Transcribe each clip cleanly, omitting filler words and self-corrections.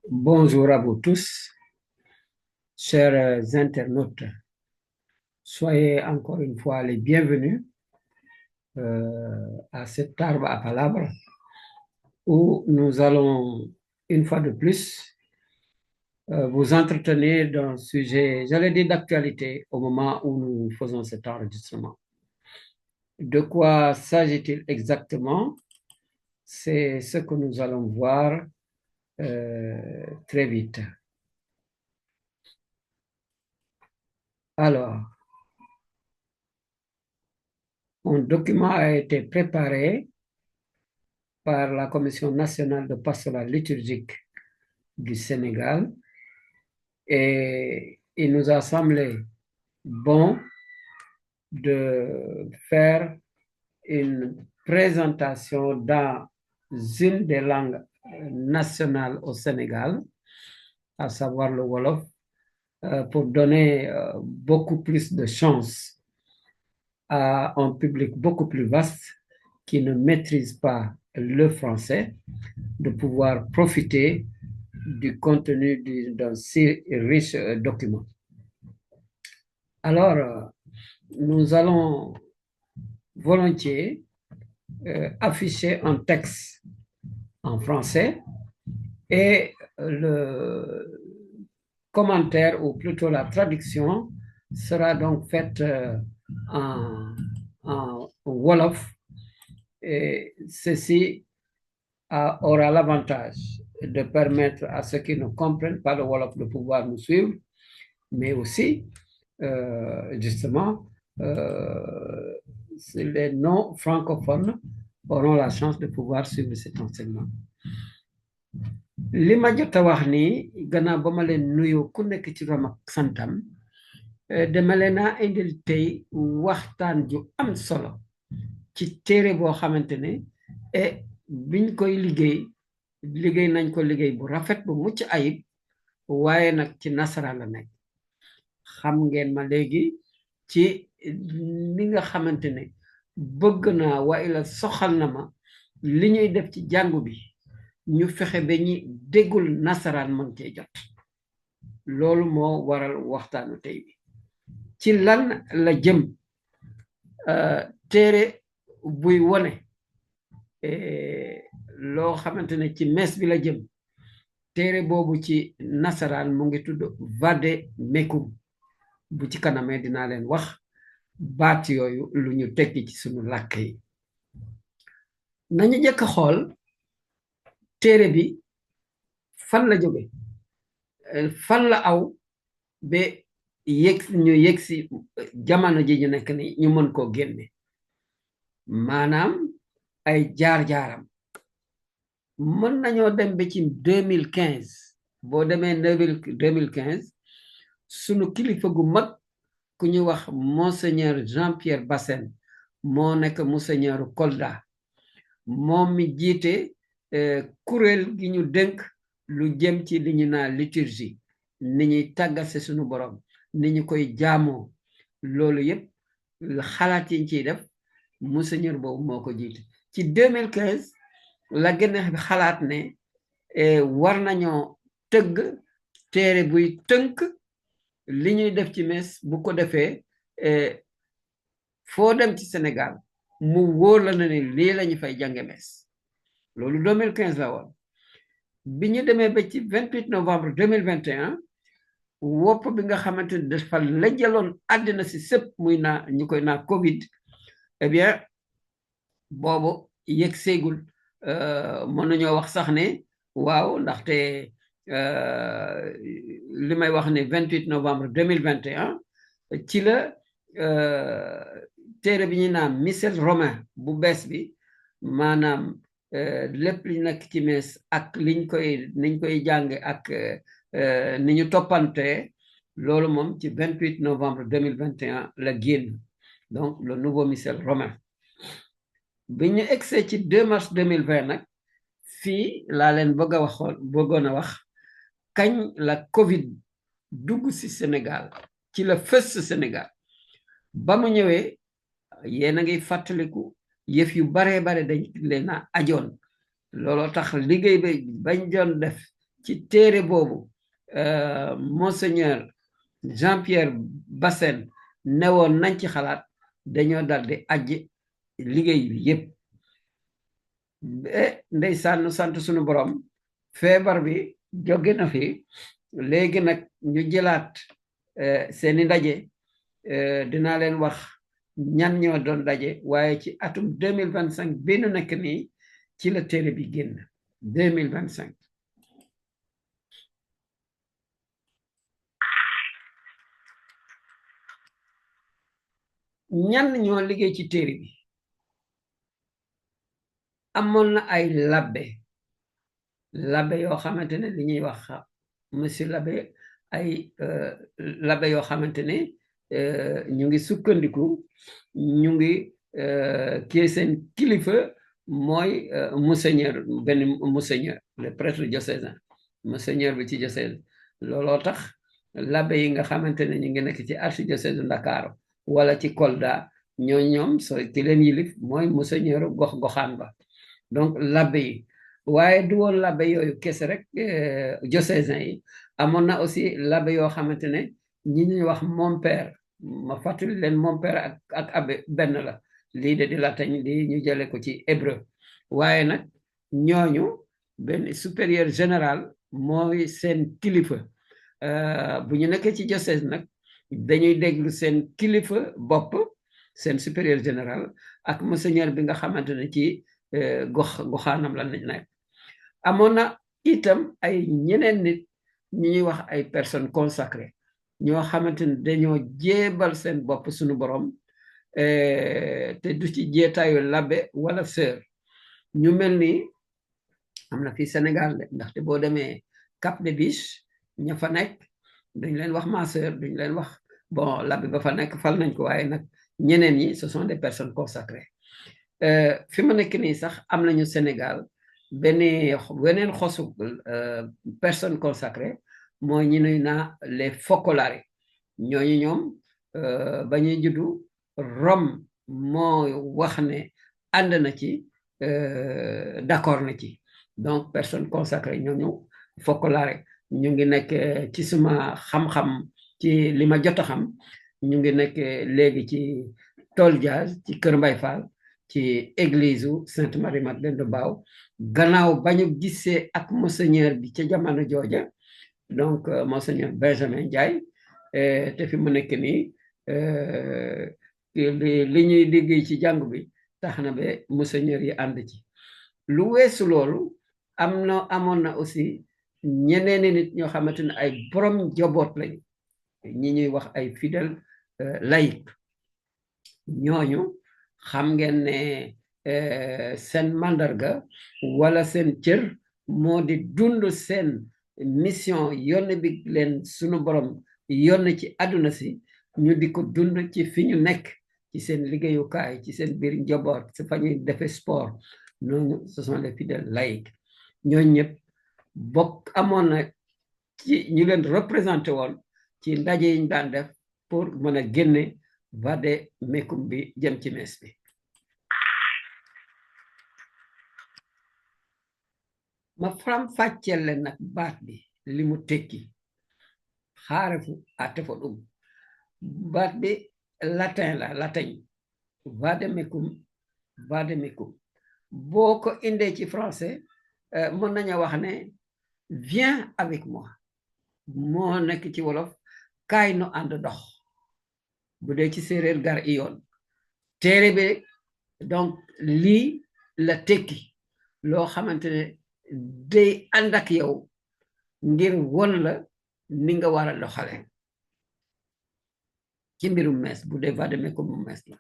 Bonjour à vous tous, chers internautes. Soyez encore une fois les bienvenus à cet arbre à palabres où nous allons une fois de plus vous entretenir d'un sujet, j'allais dire d'actualité au moment où nous faisons cet enregistrement. De quoi s'agit-il exactement? C'est ce que nous allons voir très vite. Alors, un document a été préparé par la Commission nationale de pastoral liturgique du Sénégal et il nous a semblé bon de faire une présentation dans une des langues nationales au Sénégal, à savoir le Wolof, pour donner beaucoup plus de chance à un public beaucoup plus vaste qui ne maîtrise pas le français de pouvoir profiter du contenu d'un si riche document. Alors, nous allons volontiers afficher un texte en français et le commentaire, ou plutôt la traduction, sera donc faite en Wolof. Et ceci aura l'avantage de permettre à ceux qui ne comprennent pas le Wolof de pouvoir nous suivre, mais aussi, justement, les non-francophones auront la chance de pouvoir suivre cet enseignement. li ma jot a wax ni gannaaw ba ma leen nuyoo ku nekk ci rom ak santam dama leen a indil tey waxtaan ju am solo ci téere boo xamante ne biñ koy liggéey nañ ko liggéey bu rafet bu mucc ayib waaye nag ci nasaraan la nekk xam ngeen ma léegi ci li nga xamante ne bëgg naa waaye la soxal na ma li ñuy def ci jàngu bi ñu fexe ba ñi déggul nasaraan mën cee jot loolu moo waral waxtaanu tey bi ci lan la jëm téere buy wone loo xamante ne ci mees bi la jëm téere boobu ci nasaraan mu ngi tudd Vade Mecum bu ci kanamee dinaa leen wax baat yooyu lu ñu tekki ci sunu làkk yi nañu jëkk xool téere bi fan la jóge fan la aw ba ñu yëg si jamono ji ñu nekk ni ñu mën koo génne maanaam ay jaar-jaaram mën nañoo dem ba ci 2015 boo demee 2015 sunu kilifa gu mag ku ñu wax monseigneur Jean-Pierre Bassène moo nekk monseigneur Kolda moom mi jiite kuréel gi ñu dénk lu jëm ci li ñu naan liturgie ni ñuy tàggase sunu borom ni ñu koy jaamoo loolu yëpp xalaat yi ñu ciy def monseigneur boobu moo ko jiite ci 2015 la gën a xalaat ne war nañoo tëgg téere buy tënk li ñuy def ci mes bu ko defee foo dem ci Sénégal mu wóor la na ne lii la ñu fay jànge mes loolu 2015 la woon bi ñu demee ba ci 28 novembre 2021 wopp bi nga xamante ne dafa la jëloon àddina si sëpp muy naa ñu koy naa Covid eh bien boobu yegg seegul mën nañoo wax sax ne waaw ndaxte li may wax ne 28 novembre 2021 ci la téere bi ñu naan missel romain bu bees bi maanaam lépp li nekk ci mees ak niñ koy jànge ak ni ñu toppante loolu moom ci 28 novembre 2021 la génn donc le nouveau missel romain bi ñu egsee ci 2 mars 2020 nag fii laa leen bëggoon a wax kañ la Covid dugg ci Sénégal ci la fës Sénégal ba mu ñëwee yéen a ngi fàttaliku yëf yu bare dañ leen a ajoon looloo tax liggéey ba bañ doon def ci téere boobu monseigneur Jean-Pierre Bassène newoon nañ ci xalaat dañoo dal di ajji liggéey bi yépp ndeysaan nu sant suñu borom feebar bi jóge na fi léegi nag ñu jëlaat seeni ndaje dinaa leen wax ñan ñoo doon daje waaye ci atum 2025 bi nu nekk nii ci la téere bi génn 2025 ñan ñoo liggéey ci téere bi amoon na ay labbe yoo xamante ne li ñuy wax monsieur labbe ay labbe yoo xamante ne ñu ngi sukkandiku ñu ngi kii seen kilifa mooy monseigneur benn monseigneur le prêtre diocésain monseigneur bi ci diocèse looloo tax labbe yi nga xamante ne ñu ngi nekk ci archidiocèse Ndakaaru wala ci Kolda ñoom so ki leen yilif mooy monseigneur goxaan ba donc labbe yi waaye du woon labbe yooyu kese rek diocésain yi amoon na aussi labbe yoo xamante ne ñi ñuy wax mon père ma fàttali leen mon père ak abbé benn la lii de di latin lii ñu jële ko ci hébreu waaye nag ñooñu benn supérieur général mooy seen kilifa bu ñu nekkee ci diocèse nag dañuy déglu seen kilifa bopp seen supérieur général ak monseigneur bi nga xamante ne ci goxaanam la nekk amoon na itam ay ñeneen nit ñu ñuy wax ay personnes consacrées ñoo xamante ne dañoo jéebal seen bopp suñu borom te du ci jeetaayu labbe wala sœur ñu mel ni am na fii Sénégal ndaxte boo demee Cap des Biches ña fa nekk duñ leen wax ma sœur duñ leen wax bon labbe ba fa nekk fal nañ ko waaye nag ñeneen ñi ce sont des personnes consacrées fi ma nekk nii sax am nañu Sénégal weneen xosu personne consacrée mooy ñi nuy naa les focolari ñooñu ñoom ba ñuy juddu Rome moo wax ne ànd na ci d'accord na ci donc personne consacrée ñooñu focolari ñu ngi nekk ci suma xam-xam ci li ma jot a xam ñu ngi nekk léegi ci Tol Diaz ci Kër Mbay Fall ci église Sainte Marie Madeleine de Mbao gannaaw ba ñu gisee ak monseigneur bi ca jamono jooja donc monseigneur Benjamin Ndiaye te fi mu nekk nii li ñuy liggéey ci jàng bi tax na ba monseigneur yi ànd ci lu weesu loolu amoon na aussi ñeneen nit ñoo xamante ne ay borom njaboot lañu ñi ñuy wax ay fidèle laïque ñooñu xam ngeen ne seen mandarga wala seen cër moo di dund seen mission yónn bi leen sunu borom yónn ci àdduna si ñu di ko dund ci fi ñu nekk ci seen liggéeyukaay ci seen biir njaboot ci fa ñuy defee sport noonu ce sont les fidèles laïcs ñooñu ñëpp bokk amoon na ci ñu leen représenté woon ci ndaje yi ñu daan def pour mën a génne vade mecum bi jëm ci mees bi ma faram fàcceel leen nag baat bi li mu tekki xaarefu ate fa ɗum baat bi latin la latin vade mecum boo ko indee ci français mën nañu wax ne viens avec moi moo nekk ci wolof kaay nu ànd dox bu dee ci séeréer gar i yoon téere bi donc lii la tekki loo xamante ne day ànd ak yow ngir won la ni nga war a doxale ci mbirum mees bu dee vade mecum mees la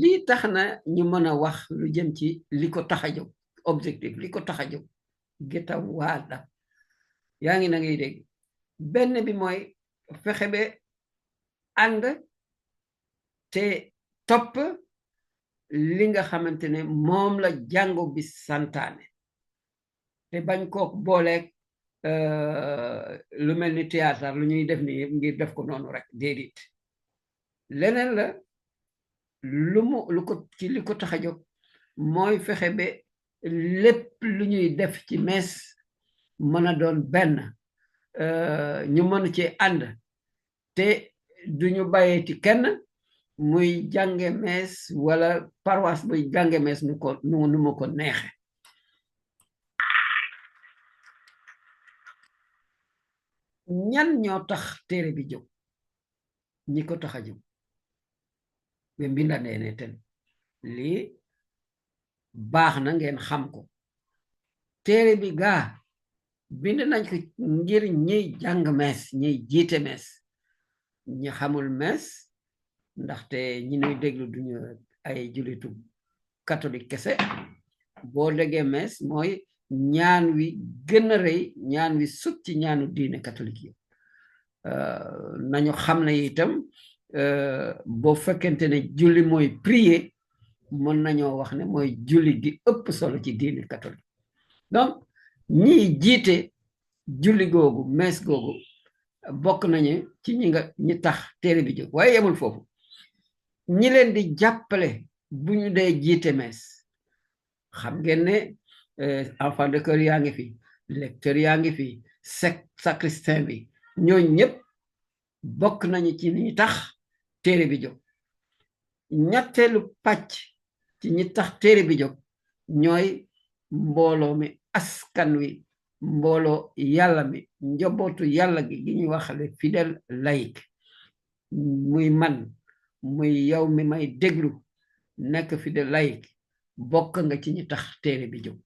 lii tax na ñu mën a wax lu jëm ci li ko tax a jóg objectif li ko tax a jóg geta waada yaa ngi na ngay dégg benn bi mooy fexe ba ànd te topp li nga xamante ne moom la jàngu bi santaane te bañ ko booleeg lu mel ni théâtre lu ñuy def ni ngir def ko noonu rek déedéet leneen la lu ko ci li ko tax a jóg mooy fexe ba lépp lu ñuy def ci mees mën a doon benn ñu mën ci ànd te duñu bàyyeeti kenn muy jànge mees wala paroisse buy jànge mees nu mu ko neexe ñan ñoo tax téere bi jóg ñi ko tax a jóg be mbindandee ne ten lii baax na ngeen xam ko téere bi gaa bind nañ ko ngir ñiy jàng mees ñiy jiite mees ñi xamul mees ndaxte ñi ñuy déglu duñu ay julitu catholique kese boo déggee mees mooy ñaan wi gën a rëy ñaan wi sut ci ñaanu diine catholique yi nañu xam ne itam boo fekkente ne julli mooy prier mën nañoo wax ne mooy julli gi ëpp solo ci diine catholique donc ñiy jiite julli googu mees googu bokk nañu ci ñi tax téere bi jóg waaye yemul foofu ñi leen di jàppale bu ñu dee jiite mees xam ngeen ne enfant de chœur yaa ngi fi lecteur yaa ngi fi sacristain bi ñooñu ñëpp bokk nañu ci ñi tax téere bi jóg ñetteelu pàcc ci ñi tax téere bi jóg ñooy mbooloo mi askan wi mbooloo yàlla mi njobootu yàlla gi ñuy wax les fidèles laïcs muy man muy yow mi may déglu nekk fidèle laïque bokk nga ci ñi tax téere bi jóg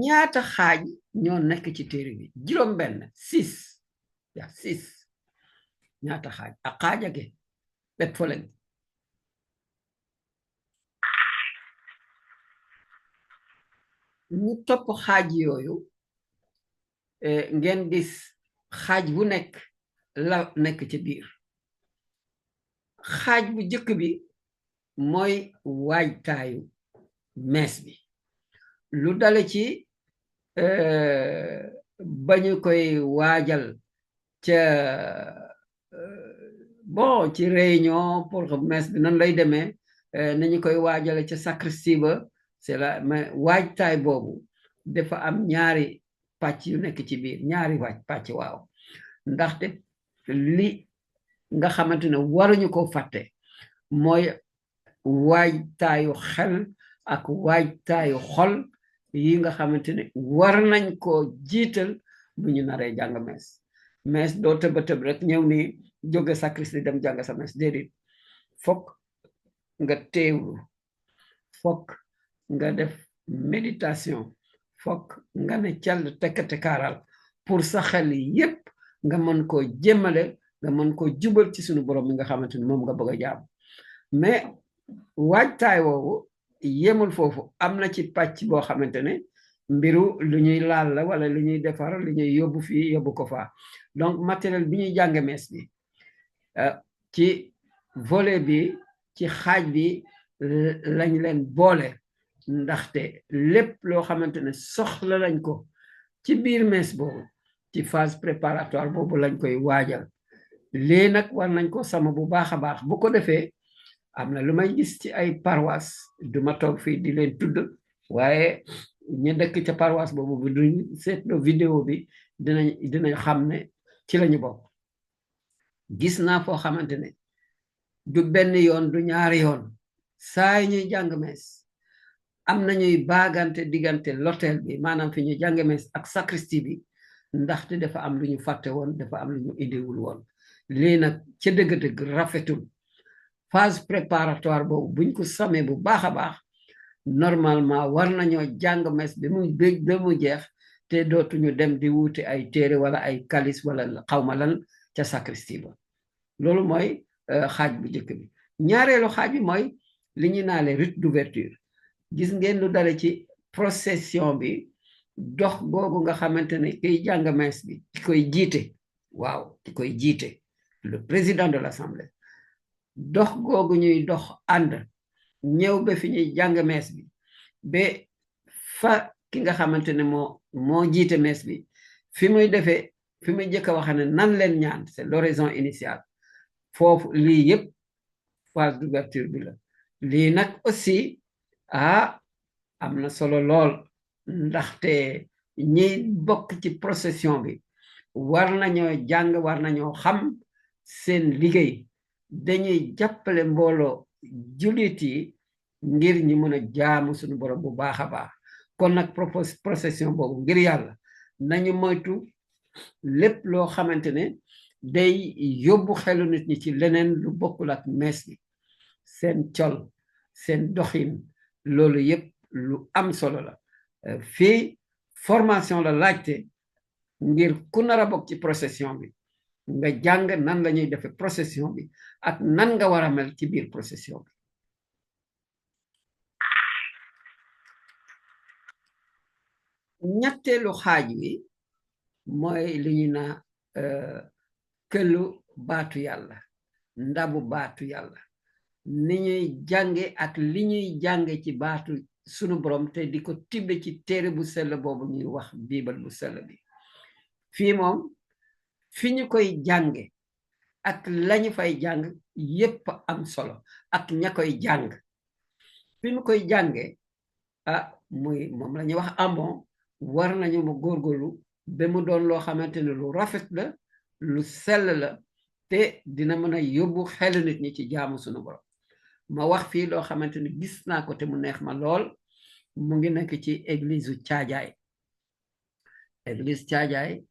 ñaata xaaj ñoo nekk ci téere bi juróom benn 6 ñaata xaaj ak xaajage bet folen ñu topp xaaj yooyu ngeen gis xaaj bu nekk la nekk ci biir xaaj bu jëkk bi mooy waajtaayu mees bi lu dale ci bañu koy waajal ca bon ci réunion pour mees bi nan lay demee nañu koy waajale ca sacristie ba c'est la mais waajtaay boobu dafa am ñaari pàcc yu nekk ci biir ñaari pàcc waaw ndaxte li nga xamante ne waruñu ko fàtte mooy waajtaayu xel ak waajtaayu xol yi nga xamante ne war nañ ko jiital bu ñu naree jàng mees doo tëba tëb rek ñëw ni jóge sacristie dem jàng sa mees déedéet fokk nga teewlu fokk nga def méditation fokk nga ne cal tekkate kaaral pour sa xel yépp nga mën koo jëmale nga mën koo jubal ci sunu borom mi nga xamante ne moom nga bëgg a jaam mais waajtaay woowu yemul foofu am na ci pàcc boo xamante ne mbiru lu ñuy laal la wala lu ñuy defar lu ñuy yóbbu fii yóbbu ko faa donc matériel bi ñuy jànge mees bi ci volet bi ci xaaj bi lañ leen boole ndaxte lépp loo xamante ne soxla lañ ko ci biir mees boobu ci phase préparatoire boobu lañ koy waajal lii nag war nañ ko sama bu baax a baax bu ko defee am na lu may gis ci ay paroisse duma toog fii di leen tudd waaye ñu dëkk ca paroisse boobu bi duñ seetloo vidéo bi dinañ xam ne ci lañu bokk gis naa foo xamante ne du benn yoon du ñaari yoon saa ñuy jàng mees am nañuy baagante diggante l'autel bi maanaam fi ñuy jàng mees ak sacristie bi ndaxte dafa am lu ñu fàtte woon dafa am lu ñu indiwul woon lii nag ca dëgg-dëgg rafetul phase préparatoire boobu buñ ko samee bu baax a baax normalement war nañoo jàng mees bi mu bëgg ba mu jeex te dootuñu dem di wuute ay téere wala ay kalis wala xawma lan ca sacristie ba loolu mooy xaaj bu njëkk bi ñaareelu xaaj bi mooy li ñu naale rite d'ouverture gis ngeen lu dale ci procession bi dox googu nga xamante ne kiy jàng mees bi ki koy jiite waaw ki koy jiite le président de l'assemblée dox googu ñuy dox ànd ñëw ba fi ñuy jàng mees bi ba fa ki nga xamante ne moo jiite mees bi fi muy defee fi muy jëkk a wax ne nan leen ñaan c'est l'oraison initiale foofu lii yëpp phase d'ouverture bi la lii nag aussi am na solo lool ndaxte ñi bokk ci procession bi war nañoo jàng war nañoo xam seen liggéey dañuy jàppale mbooloo jullit yi ngir ñu mën a jaamu suñu borom bu baax a baax kon nag procession boobu ngir yàlla nañu moytu lépp loo xamante ne day yóbbu xelu nit ñi ci leneen lu bokkul ak mees bi seen col seen doxin loolu yépp lu am solo la fii formation la laajte ngir ku nar a bokk ci procession bi nga jàng nan la ñuy defee procession bi ak nan nga war a mel ci biir procession bi ñetteelu xaaj wi mooy li ñu na këlu baatu yàlla ndabu baatu yàlla ni ñuy jànge ak li ñuy jànge ci baatu sunu borom te di ko tibbe ci téere bu sell boobu ñuy wax biibal bu sell bi fii moom fi ñu koy jànge ak lañu fay jàng yépp am solo ak ña koy jàng fi ñu koy jànge muy moom la ñuy wax ambon war nañu ma góorgóorlu ba mu doon loo xamante ne lu rafet la lu sell la te dina mën a yóbbu xelu nit ñi ci jaamu sunu borom ma wax fii loo xamante ne gis naa ko te mu neex ma lool mu ngi nekk ci église u Caajaay église Caajaay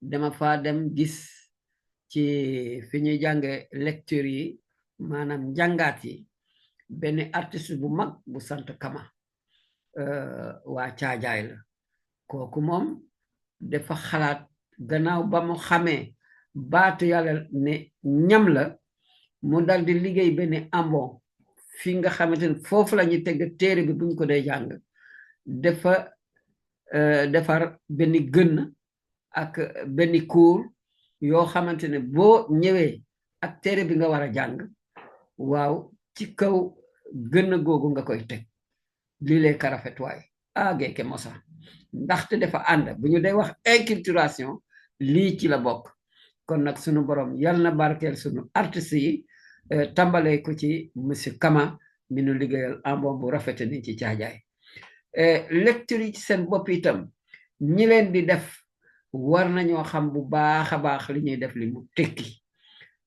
dama fa dem gis ci fi ñuy jànge lecture yi maanaam njàngaat yi benn artiste bu mag bu sant Kama waa Caajaay la kooku moom dafa xalaat gannaaw ba mu xamee baatu yàlla ne ñam la mu dal di liggéey benn ambon fi nga xamante ne foofu la ñuy teg téere bi buñ ko dee jàng dafa defar benn gën ak benn kuur yoo xamante ne boo ñëwee ak téere bi nga war a jàng waaw ci kaw gën googu nga koy teg lii lay karafetwaay geeke mosa ndaxte dafa ànd bu ñu day wax inculturation lii ci la bokk kon nag sunu borom yal na barkeel sunu artiste yi tàmbalee ko ci monsieur Kama mi nu liggéeyal ambon bu rafete ni ci Caajaay lecture yi ci seen bopp itam ñi leen di def war nañoo xam bu baax a baax li ñuy def li mu tekki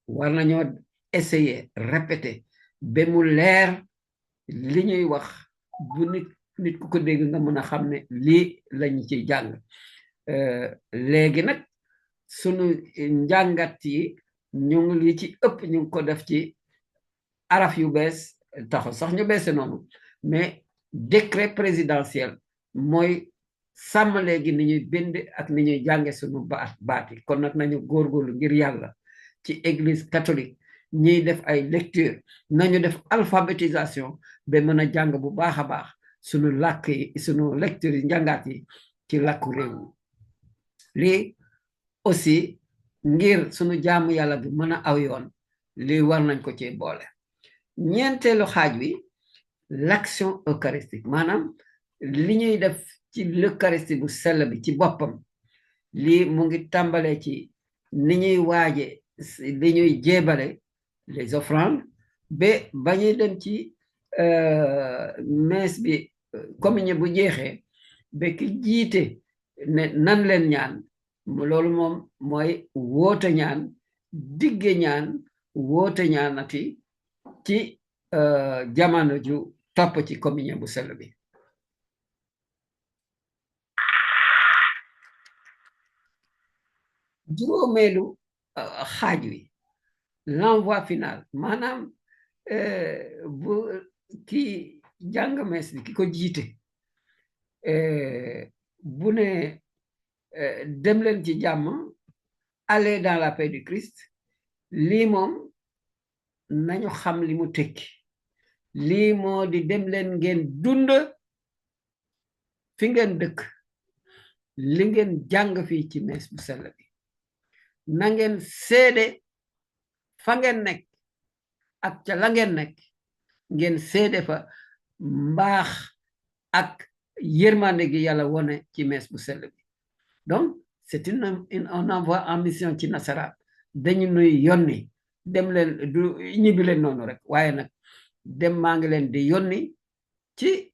war nañoo essayer répéter ba mu leer li ñuy wax bu nit ku ko dégg nga mën a xam ne lii lañu ci jàng léegi nag sunu njàngat yi ñu ngi li ci ëpp ñu ngi ko def ci araf yu bees taxul sax ñu beese noonu mais décret présidentiel mooy sàmm léegi ni ñuy bind ak ni ñuy jànge sunu baat yi kon nag nañu góorgóorlu ngir yàlla ci église catholique ñiy def ay lecture nañu def alphabétisation ba mën a jàng bu baax a baax sunu làkk yi sunu lecture yi njàngaat yi ci làkku réew lii aussi ngir sunu jaamu yàlla bi mën a aw yoon lii war nañ ko ci boole ñeenteelu xaaj wi l'action eucharistique maanaam li ñuy def ci l'eucharistie bu sell bi ci boppam lii mu ngi tàmbalee ci ni ñuy waaje li ñuy jéebale les offrandes ba ñuy dem ci messe bi communion bu jeexee ba ki jiite ne nan leen ñaan loolu moom mooy woote ñaan digge ñaan woote ñaanati ci jamono ju topp ci communion bu sell bi juróomeelu xaaj wi l'envoi final maanaam bu ki jàng mees bi ki ko jiite bu ne dem leen ci jàmm aller dans la paix du Christ lii moom nañu xam li mu tekki lii moo di dem leen ngeen dund fi ngeen dëkk li ngeen jàng fii ci mees bu sell bi na ngeen seede fa ngeen nekk ak ca la ngeen nekk ngeen seede fa mbaax ak yërmande gi yàlla wone ci mees bu sell bi donc c'est un envoi en mission ci nasaraan dañu nuy yónni dem leen du ñibbi leen noonu rek waaye nag dem maa ngi leen di yónni ci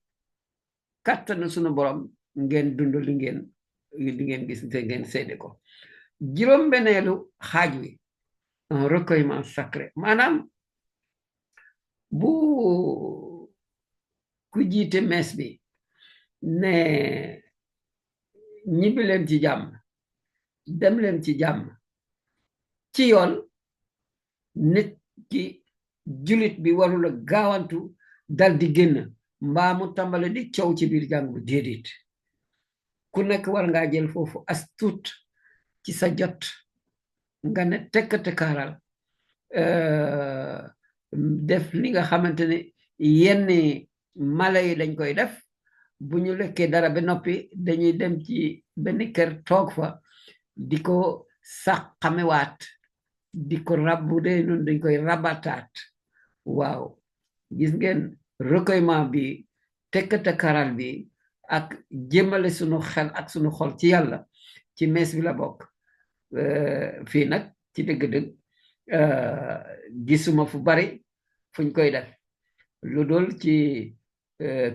kattanu sunu borom ngeen dund li ngeen gis te ngeen seede ko. juróom-benneelu xaaj wi un recueillement sacré maanaam bu ku jiite mees bi ne ñibbi leen ci jàmm dem leen ci jàmm ci yoon nit ki julit bi warula gaawantu dal di génn mbaa mu tàmbale di coow ci biir jàngu déedéet ku nekk war ngaa jël foofu as tuut ci sa jot nga ne tekk-tekkaaral def li nga xamante ne yenn mala yi dañ koy def bu ñu lekkee dara ba noppi dañuy dem ci benn kër toog fa di ko sàqamewaat di ko rabbu de noonu dañ koy rabataat waaw gis ngeen recueillement bi tekk-tekkaaral bi ak jëmale sunu xel ak sunu xol ci yàlla ci mees bi la bokk fii nag ci dëgg-dëgg gisuma fu bari fuñ koy def lu dul ci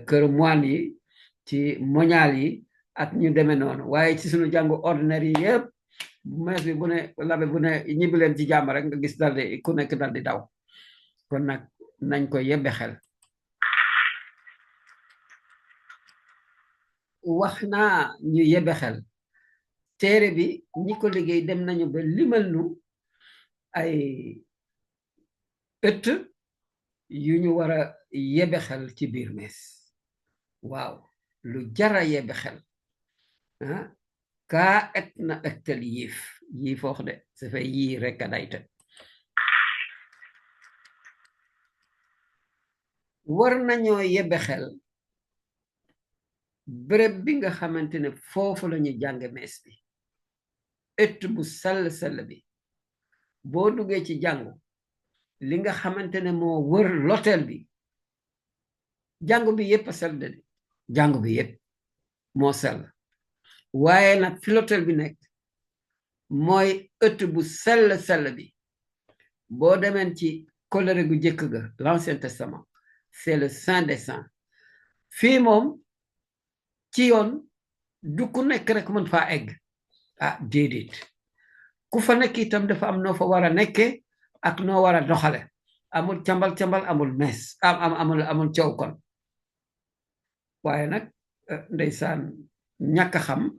kër moine yi ci moñaal yi ak ñu demee noonu waaye ci sunu jàngu ordinaire yi yëpp mees bi bu ne labe bu ne ñibbi leen ci jàmm rek nga gis daldi ku nekk daldi daw kon nag nañ ko yebbe xel wax naa ñu yebbe xel téere bi ñi ko liggéey dem nañu ba limal nu ay ëtt yu ñu war a yebbe xel ci biir mees waaw lu jara yebbe xel kaa et na ëttal yiif wax de sa fay yii rekk a dayta war nañoo yebbe xel béréb bi nga xamante ne foofu la ñu jàng mees bi ëtt bu sell bi boo duggee ci jàngu li nga xamante ne moo wër l'hôtel bi jàngu bi yépp a sell de jàngu bi yépp moo sell waaye nag fi l'hôtel bi nekk mooy ëtt bu sell bi boo demeen ci kóllëre gu jëkk ga l'Ancien Testament c'est le Saint des Saints fii moom ci yoon du ku nekk rek mën faa egg déedéet ku fa nekk itam dafa am noo fa war a nekke ak noo war a doxale amul cambal amul mees amul coow kon waaye nag ndeysaan ñàkk xam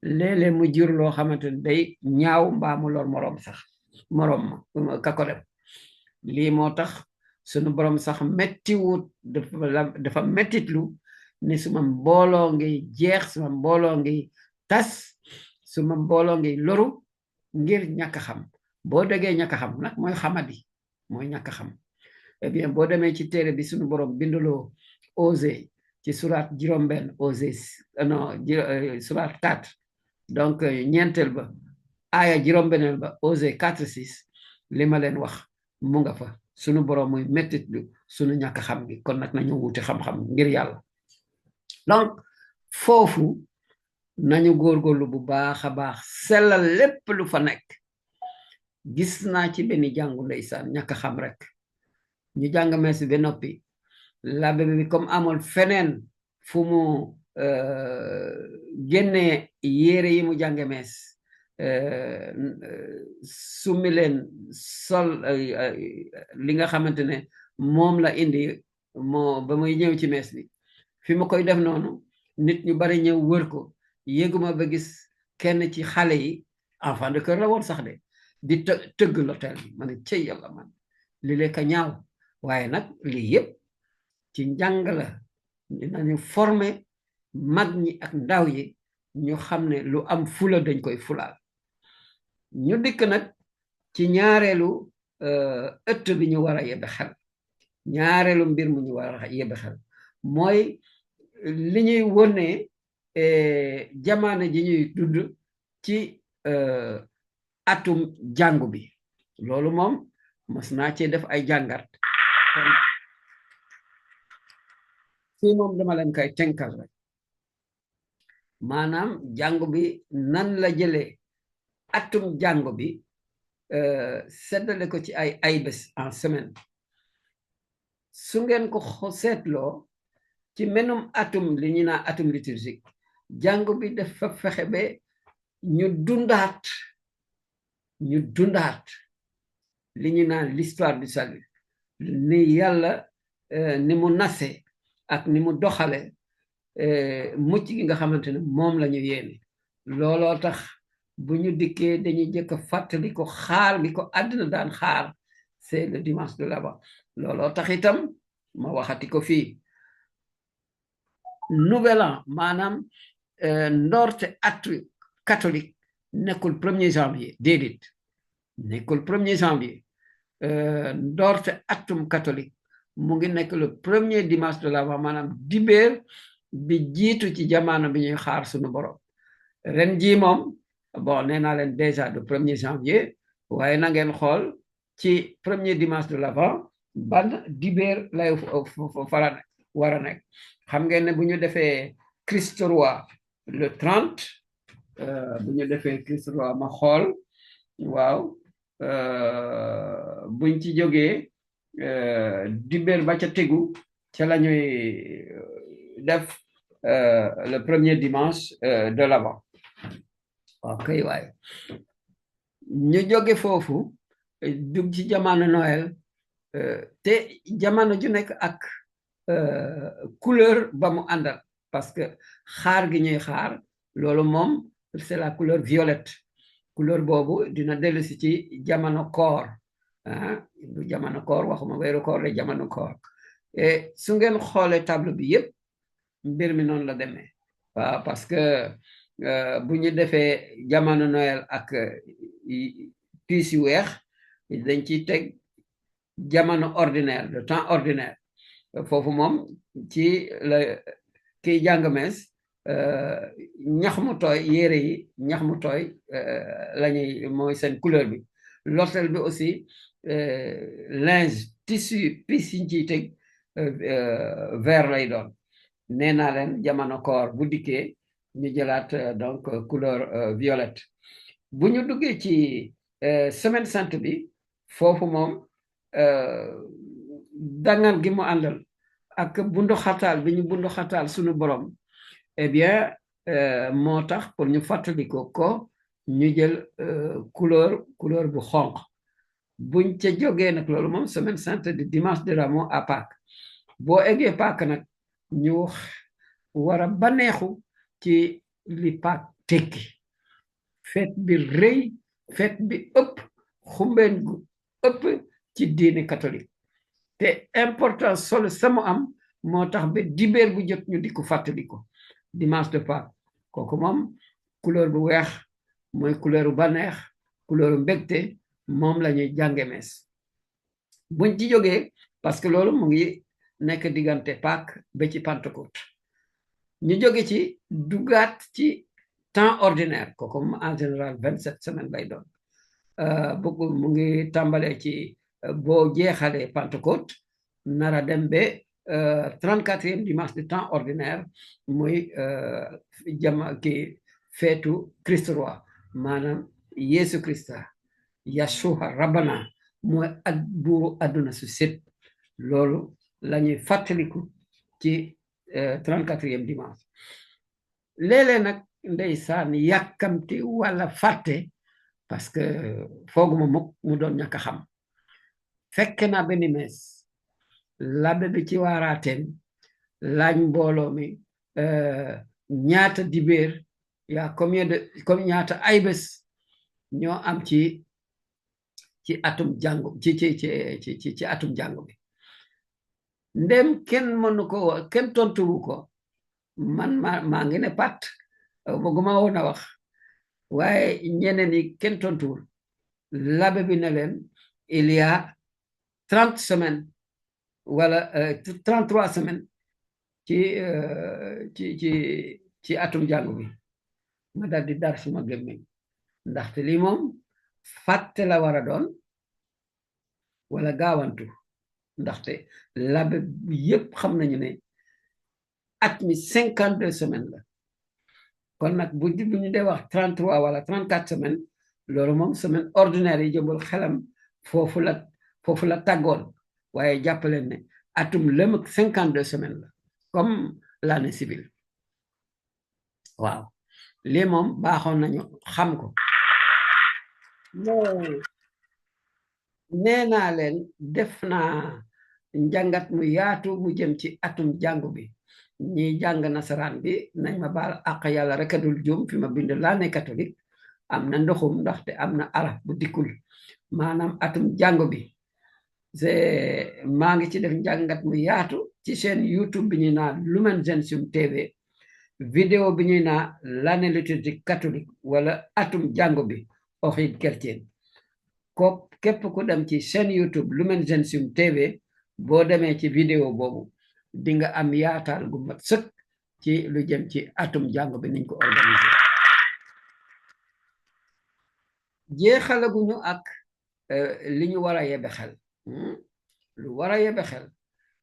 léeg-léeg mu jur loo xamante ne day ñaaw mbaa mu lor moroom ka ko def lii moo tax sunu borom sax mettiwut dafa mettitlu ne suma mbooloo ngi jeex suma mbooloo ngi tas suma mbooloo ngi loru ngir ñàkk xam boo déggee ñàkk xam nag mooy xamadi mooy ñàkk xam eh bien boo demee ci téere bi sunu borom binduloo Osée ci surat juróom-benn Osée non surat 4 donc ñeenteel ba aaya juróom-benneel ba Osée 4:6 li ma leen wax mu nga fa sunu borom muy mettit lu sunu ñàkk xam gi kon nag nañu wuti xam-xam ngir yàlla donc foofu nañu góorgóorlu bu baax a baax sellal lépp lu fa nekk gis naa ci benn jàngu ndeysaan ñàkk xam rek ñu jàng mees bi ba noppi labbe bi comme amul feneen fu mu génnee yére yi mu jànge mees summi leen sol li nga xamante ne moom la indi moo ba muy ñëw ci mees bi fi ma koy def noonu nit ñu bari ñëw wër ko yéguma ba gis kenn ci xale yi enfant de cœur la woon sax de di tëgg l'hôtel bi ma ne cey yàlla man li lekka ñaaw waaye nag lii yëpp ci njàng la dinañu former mag ñi ak ndaw yi ñu xam ne lu am fula dañ koy fulaal ñu dikk nag ci ñaareelu ëtt bi ñu war a yebbe xel ñaareelu mbir mu ñu war a yebbe xel mooy li ñuy wone jamaano ji ñuy dund ci atum jàngu bi loolu moom mos naa cee def ay jàngat fii moom dama leen koy tenkal rek maanaam jàngu bi nan la jëlee atum jàngu bi seddale ko ci ay bés en semaine su ngeen ko seetloo ci menum atum li ñu naan atum liturgique jàngu bi dafa fexe ba ñu dundaat li ñu naan l'histoire du salut ni yàlla ni mu nase ak ni mu doxale mucc gi nga xamante ne moom la ñu yéene looloo tax bu ñu dikkee dañuy jëkk fàttali ko xaar bi ko àddina daan xaar c'est le dimanche de l'Avent looloo tax itam ma waxati ko fii nouvel an maanaam ndoorte atu catholique nekkul 1er janvier déedéet nekkul 1er janvier ndoorte atum catholique mu ngi nekk le 1er dimanche de l'Avent maanaam dibéer bi jiitu ci jamono bi ñuy xaar suñu borom ren jii moom bon nee naa leen déjà le 1er janvier waaye na ngeen xool ci 1er dimanche de l'Avent ban dibéer lay fara war a nekk xam ngeen ne bu ñu defee Christ roi le 30 bu ñu defee Christ roi ma xool waaw buñ ci jógee dibéer ba ca tegu ca la ñuy def le 1er dimanche de l'Avent ok waaye ñu jóge foofu dugg ci jamono Noël te jamono ju nekk ak couleur ba mu àndal parce que xaar gi ñuy xaar loolu moom c'est la couleur violette couleur boobu dina dellusi ci jamono koor du jamono koor waxuma weeru koor la jamono koor et su ngeen xoolee table bi yëpp mbir mi noonu la demee waaw parce que bu ñu defee jamono Noël ak piis yu weex dañ ciy teg jamono ordinaire le temps ordinaire foofu moom ci la kiy jàng mees ñax mu tooy yére yi ñax mu tooy lañuy mooy seen couleur bi l'autel bi aussi linge tissu piis yiñ ciy teg vert lay doon nee naa leen jamono koor bu dikkee ñu jëlaat donc couleur violette bu ñu duggee ci semaine sainte bi foofu moom dangal gi mu àndal ak bundu xataal bi ñu bundu xataal suñu borom eh bien moo tax pour ñu fàttali ko ñu jël couleur bu xonq buñ ca jógee nag loolu moom semaine sainte de dimanche de Ramos à Pâques boo eggee Pâques nag ñu war a baneexu ci li Pâques tekki fête bi rëy fête bi ëpp xumbeen gu ëpp ci diine catholique te importance solo sama am moo tax ba dibéer bu jot ñu di ko fàttali ko dimanche de Pâques kooku moom couleur bu weex mooy couleuru baneex couleuru mbégte moom la ñuy jànge mees buñ ci jógee parce que loolu mu ngi nekk diggante Pâques ba ci Pentecôte ñu jóge ci dugaat ci temps ordinaire kooku en général 27 semaines lay doon boobu mu ngi tàmbalee ci boo jeexalee Pentecôte nara dem ba 34e dimanche du temps ordinaire muy ki feetu Christ roi maanaam Yesu Christa Yeshua Rabbana mooy buuru àdduna su set loolu la ñuy fàttaliku ci 34e dimanche léeg-léeg nag ndeysaan yàkkamti wala fàtte parce que fooguma mukk mu doon ñàkk a xam fekk na benn mees labbe bi ci waaraateen laaj mbooloo mi ñaata dibéer yaa comme ñaata ay bés ñoo am ci atum jàngu ci atum jàngu bi ndem kenn mënu ko kenn tontuwu ko man maa ngi ne pat bëgguma woon a wax waaye ñeneen yi kenn tontuwul labbe bi ne leen il y a 30 semaines wala 33 semaines ci atum jàngu bi ma dal di dar suma gémmiñ ndaxte lii moom fàtte la war a doon wala gaawantu ndaxte labbe yépp xam nañu ne at mi 52 semaines la kon nag bu ñu dee wax 33 wala 34 semaines loolu moom semaine ordinaire yi jëmbul xelam foofu la tàggoon waaye jàppaleen ne atum lëm ak 52 semaines la comme l'année civile waaw lii moom baaxoon nañu xam ko nee naa leen def naa njàngat mu yaatu mu jëm ci atum jàngu bi ñiy jàng nasaraan bi nañ ma baal àq yàlla rek a dul juum fi ma bind l'année catholique am na ndoxum ndaxte am na araf bu dikkul maanaam atum jàngu bi maa ngi ci def njàngat mu yaatu ci chaîne YouTube bi ñuy naan Lumen Gentium TV vidéo bi ñuy naan l'année liturgique catholique wala atum jàngu bi origine chrétienne ko képp ku dem ci chaîne YouTube Lumen Gentium TV boo demee ci vidéo boobu di nga am yaataal gu mat sëkk ci lu jëm ci atum jàngu bi niñ ko organisé jeexalaguñu ak li ñu war a yebe xel lu war a yebe xel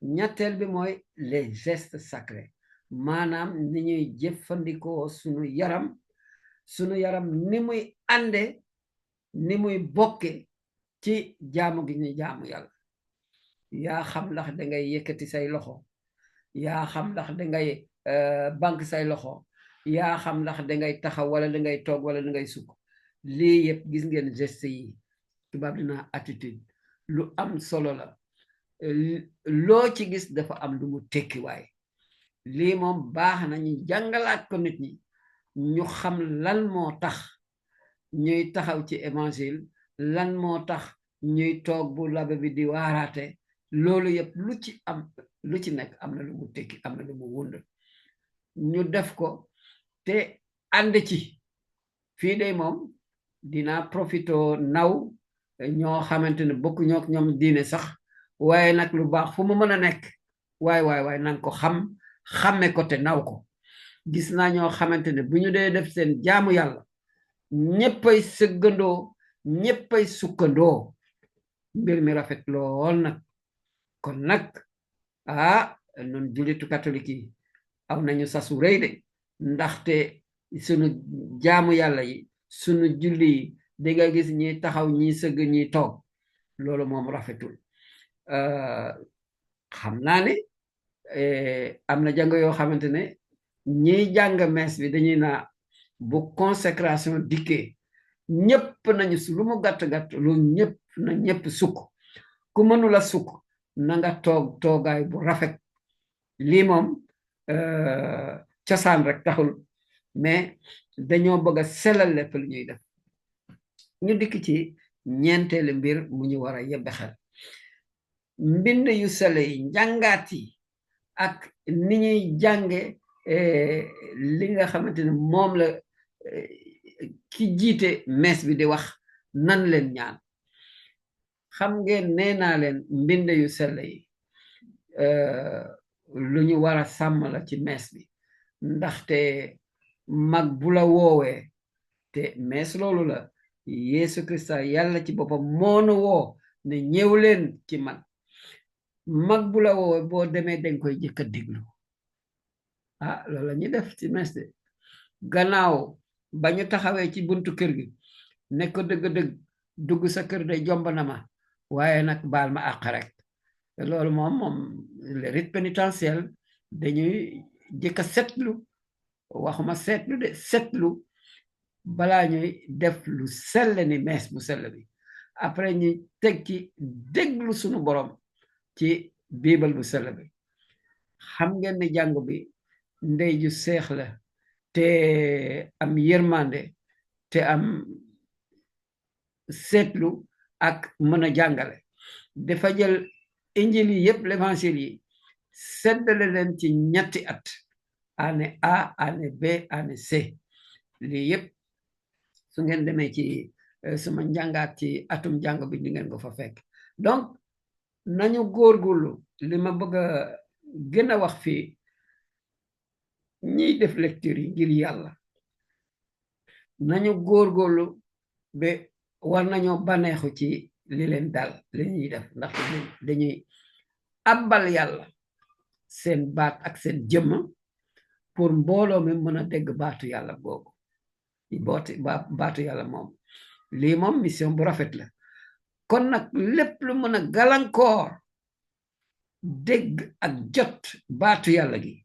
ñetteel bi mooy les gestes sacrés maanaam ni ñuy jëfandikoo sunu yaram ni muy ànde ni muy bokke ci jaamu gi ñuy jaamu yàlla yaa xam ndax dangay yëkkati say loxo yaa xam ndax dangay banque say loxo yaa xam ndax dangay taxaw wala dangay toog wala dangay sukk lii yëpp gis ngeen geste yi tubaab dina attitude lu am solo la loo ci gis dafa am lu mu tekki waaye lii moom baax na ñu jàngalaat ko nit ñi ñu xam lan moo tax ñuy taxaw ci évangile lan moo tax ñuy toog bu labe bi di waaraate loolu yëpp lu ci nekk am na lu mu tekki am na lu mu wund ñu def ko te ànd ci fii de moom dina profito naw ñoo xamante ne bokk ñook ñoom diine sax waaye nag lu baax fu mu mën a nekk waaye nanga ko xamme ko te naw ko gis naa ñoo xamante ne bu ñu dee def seen jaamu yàlla ñëppay sëggandoo ñëppay sukkandoo mbir mi rafet lool nag kon nag nun jullitu catholique yi am nañu sasu rëy de ndaxte sunu jaamu yàlla yi sunu julli yi di nga gis ñi taxaw ñi sëgg ñi toog loolu moom rafetul xam naa ne am na jàng yoo xamante ne ñiy jàng mees bi dañuy naa bu consécration dikkee ñëpp nañu lu mu gàtt-gàtt lu ñëpp sukk ku mënula sukk na nga toog toogaay bu rafet lii moom cosaan rek taxul mais dañoo bëgg a selal lépp lu ñuy def ñu dikk ci ñeenteelu mbir mu ñu war a yebbe xel mbind yu sell yi njàngaat yi ak ni ñuy jànge li nga xamante ne moom la ki jiite mees bi di wax nan leen ñaan xam ngeen nee naa leen mbind yu sell yi lu ñu war a sàmm la ci mees bi ndaxte mag bu la woowee te mees loolu la Yeesu Krista yàlla ci boppam moonu woo ne ñëw leen ci man mag bu la woowee boo demee dañ koy jëkk a diglu loolu la ñuy def ci mees de gannaaw ba ñu taxawee ci buntu kër gi ne ko dëgg-dëgg dugg sa kër de jomb na ma waaye nag baal ma àq rek loolu moom le rite pénitentiel dañuy jëkk a setlu waxuma seetlu de setlu balaa ñuy def lu sell ni mees bu sell bi après ñu teg ci déglu sunu borom ci biibal bu sell bi xam ngeen ne jàngu bi ndey ju seex la te am yërmande te am seetlu ak mën a jàngale dafa jël injil yi yëpp l'évangile yi seddale leen ci ñetti at année A année B année C lii yëpp su ngeen demee ci suma njàngaat ci atum jàng bi di ngeen ko fa fekk donc nañu góorgóorlu li ma bëgg a gën a wax fii ñiy def lecture yi ngir yàlla nañu góorgóorlu ba war nañoo baneexu ci li leen dal li ñuy def ndax dañuy abbal yàlla seen baat ak seen jëmm pour mbooloo mi mën a dégg baatu yàlla boobu baatu yàlla moom lii moom mission bu rafet la kon nag lépp lu mën a gàllankoor dégg ak jot baatu yàlla gi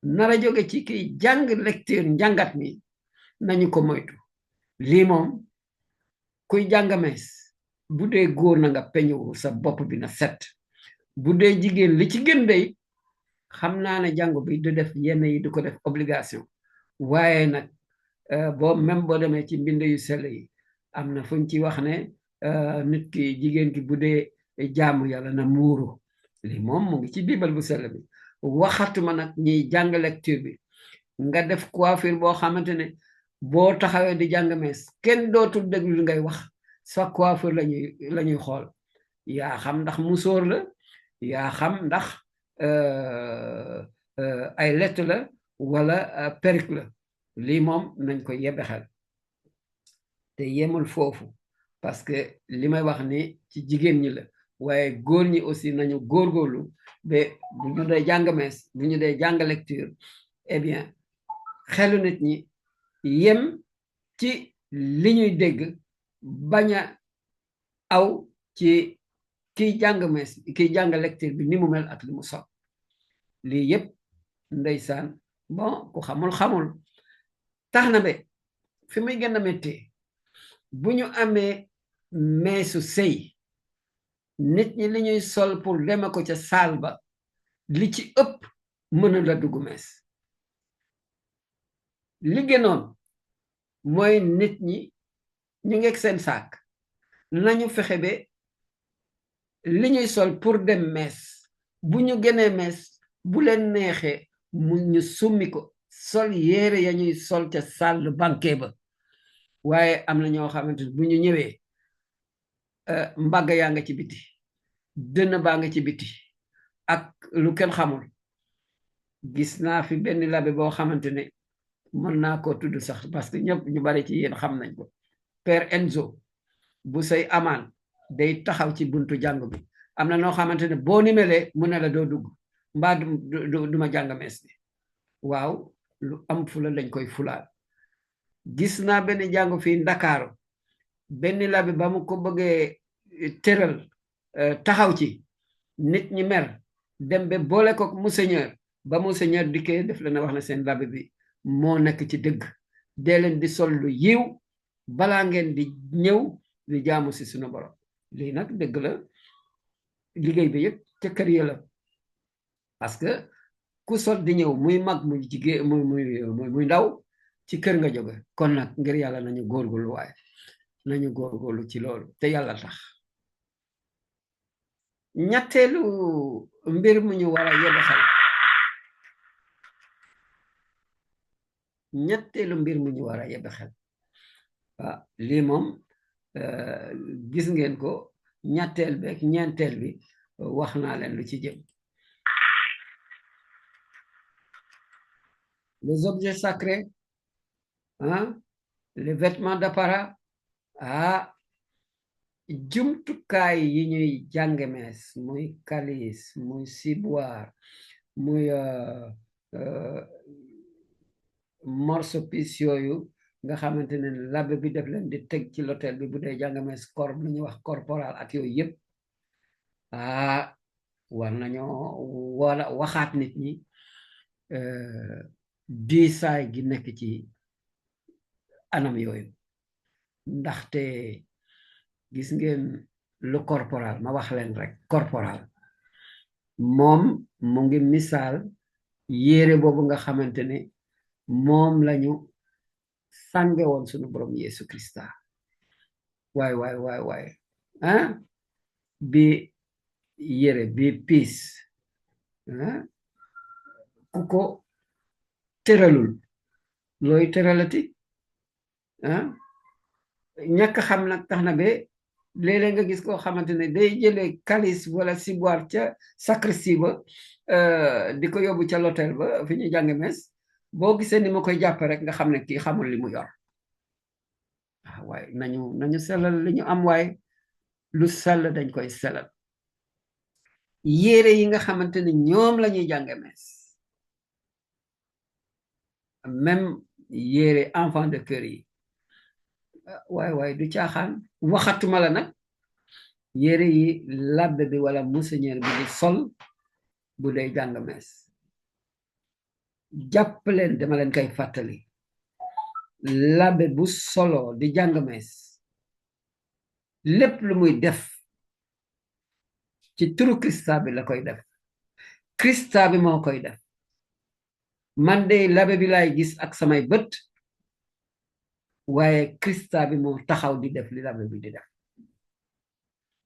nara jóge ci kiy jàng lecture njàngat mi nañu ko moytu lii moom kuy jàng mees bu dee góor na nga peñu sa bopp bi na set bu dee jigéen li ci gën day xam naa ne jàngu bi du def yenn yi du ko def obligation waaye nag boo même boo demee ci mbind yu sell yi am na fuñ ci wax ne nit ki jigéen ki bu dee jaamu yàlla na muuru li moom mu ngi ci biibal bu sell bi waxatuma nag ñiy jàng lecture bi nga def coiffure boo xamante ne boo taxawee di jàng mees kenn dootul déglu li ngay wax sa coiffure lañuy xool yaa xam ndax musóor la yaa xam ndax ay lett la wala perruque la lii moom nañ ko yebbe xel te yemul foofu parce que li may wax ni ci jigéen ñi la waaye góor ñi aussi nañu góorgóorlu ba bu ñu dee jàng mees bu ñu dee jàng lecture eh bien xelu nit ñi yem ci li ñuy dégg bañ a aw ci kiy jàng mees kiy jàng lecture bi ni mu mel ak li mu sol lii yëpp ndeysaan bon ku xamul tax na ba fi muy gën a métti bu ñu amee meesu sëy nit ñi li ñuy sol pour deme ko ca saal ba li ci ëpp mënu la dugg mees li gënoon mooy nit ñi ñu ngeeg seen saak nañu fexe ba li ñuy sol pour dem mees bu ñu gënee mees bu leen neexee mu ñu summi ko sol yére ya ñuy sol ca salle banquet ba waaye am na ñoo xamante bu ñu ñëwee mbagg yaa nga ci biti dënn baa nga ci biti ak lu kenn xamul gis naa fi benn labe boo xamante ne mën naa koo tudd sax parce que ñëpp ñu bari ci yéen xam nañ ko Père Enzo bu say amaan day taxaw ci buntu jàng bi am na noo xamante ne boo nimelee mu ne la doo dugg mbaa duma jàng mees bi waaw lu am fula lañ koy fulaal gis naa benn jàng fii Ndakaaru benn labe ba mu ko bëggee tëral taxaw ci nit ñi mer dem ba boole ko monseigneur ba monseigneur dikkee def la na wax na seen labe bi moo nekk ci dëgg dee leen di sol lu yiw balaa ngeen di ñëw di jaamu si sunu borom lii nag dëgg la liggéey bi yëpp ca kër ya la parce que ku sol di ñëw muy mag muy jigéen muy ndaw ci kër nga jóge kon nag ngir yàlla nañu góorgóorlu waaye nañu góorgóorlu ci loolu te yàlla tax ñetteelu mbir mu ñu war a yebbe xel ñetteelu mbir mu ñu war a yebbe xel waaw lii moom gis ngeen ko ñetteel bi ak ñeenteel bi wax naa leen lu ci jëm les objets sacrés les vêtements d'apparat jumtukaay yi ñuy jànge mees muy kalis muy ciboire muy morceau-pis yooyu nga xamante ne labbe bi def leen di teg ci l'hôtel bi bu dee jàng mees corps lu ñuy wax corporal ak yooyu yëpp war nañoo wala waxaat nit ñi diisaay gi nekk ci anam yooyu ndaxte gis ngeen lu corporal ma wax leen rek corporal moom mu ngi misaal yére boobu nga xamante ne moom lañu sànge woon sunu borom Yeesu Krista waay bi yére bi piis ku ko tëralul looy tëralati ñàkk xam nag tax na ba léeg-léeg nga gis koo xamante ne day jëlee kalis wala ciboire ca sacristie ba di ko yóbbu ca l'hôtel ba fi ñu jàng mes boo gisee ni ma koy jàpp rek nga xam ne kii xamul li mu yor waaye nañu sellal li ñu am waaye lu sell dañ koy sellal yére yi nga xamante ne ñoom la ñuy jàng mes même yére enfant de cœur yi waay du caaxaan. waxatuma la nag yére yi labbe bi wala monseigneur bi di sol bu dee jàng mees. jàpp leen dama leen koy fàttali, labbe bu solo di jàng mees lépp lu muy def ci turu Krista bi la koy def. Krista bi moo koy def. man de labbe bi laay gis ak samay bët, waaye Krista bi moo taxaw di def li labbe bi di def.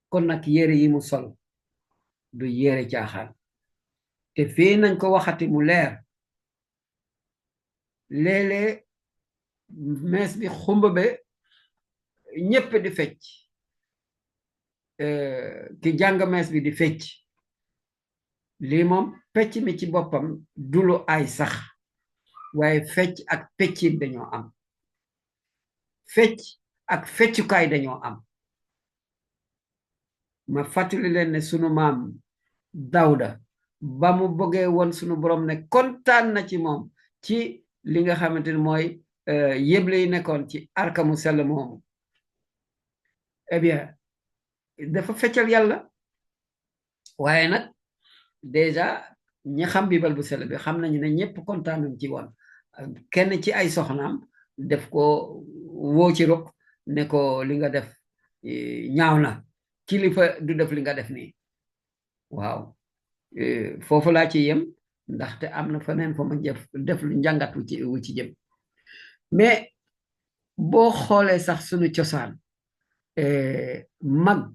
kon nag yére yi mu sol du yére caaxaan. te fii nañ ko waxati mu leer, léeg-léeg mees bi xumba be ñépp di fecc, ki jàng mees bi di fecc. lii moom pecc mi ci boppam dulu ay sax, waaye fecc ak peccit dañoo am. fecc ak feccukaay dañoo am. ma fàttali leen ne sunu maam Dawda ba mu bëggee woon sunu borom ne kontaan na ci moom ci li nga xamante ne mooy yéble yi nekkoon ci arkamu sell moomu, eh bien dafa feccal yàlla. waaye nag déjà ñi xam bibal bu sell bi xam nañu ne ñëpp kontaan nañ ci woon. kenn ci ay soxnaam def ko woo ci ruq ne ko li nga def ñaaw na, kilifa du def li nga def nii. waaw foofu laa ci yem, ndaxte am na feneen fa ma def lu njàngat wu ci jëm. mais boo xoolee sax sunu cosaan, mag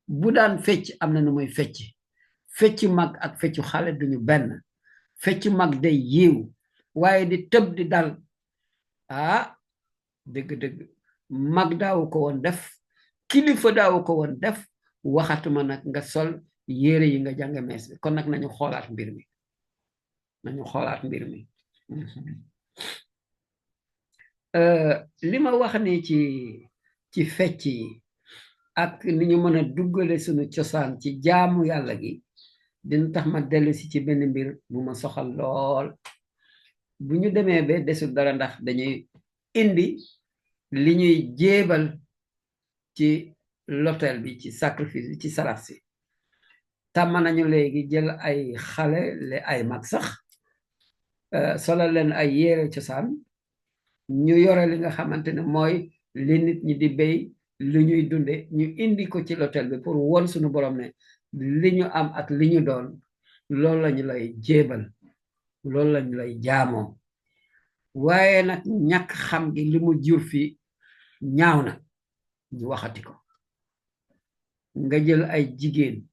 bu daan fecc am na nu muy fecc mag ak feccu xale duñu benn. fecc mag day yiw, waaye di tëb di dal, dëgg-dëgg mag daawu ko woon def, kilifa daawu ko woon def, waxatuma nag nga sol yére yi nga jàng mees bi. kon nag nañu xoolaat mbir mi, li ma wax ni ci fecc yi ak ni ñu mën a duggale sunu cosaan ci jaamu yàlla gi dina tax ma dellu si ci benn mbir bu ma soxal lool. bu ñu demee ba desul dara, ndax dañuy indi li ñuy jéebal ci l'autel bi, ci sacrifice bi, ci sarax si. tàmm nañu léegi jël ay xale ay mag sax solal leen ay yére cosaan, ñu yore li nga xamante ne mooy li nit ñi di béy, li ñuy dunde, ñu indi ko ci l'autel bi pour won suñu borom ne li ñu am ak li ñu doon, loolu lañu lay jéebal, loolu lañu lay jaamoo. waaye nag ñàkk xam gi li mu jur fi ñaaw na, ñu waxati ko. nga jël ay jigéen,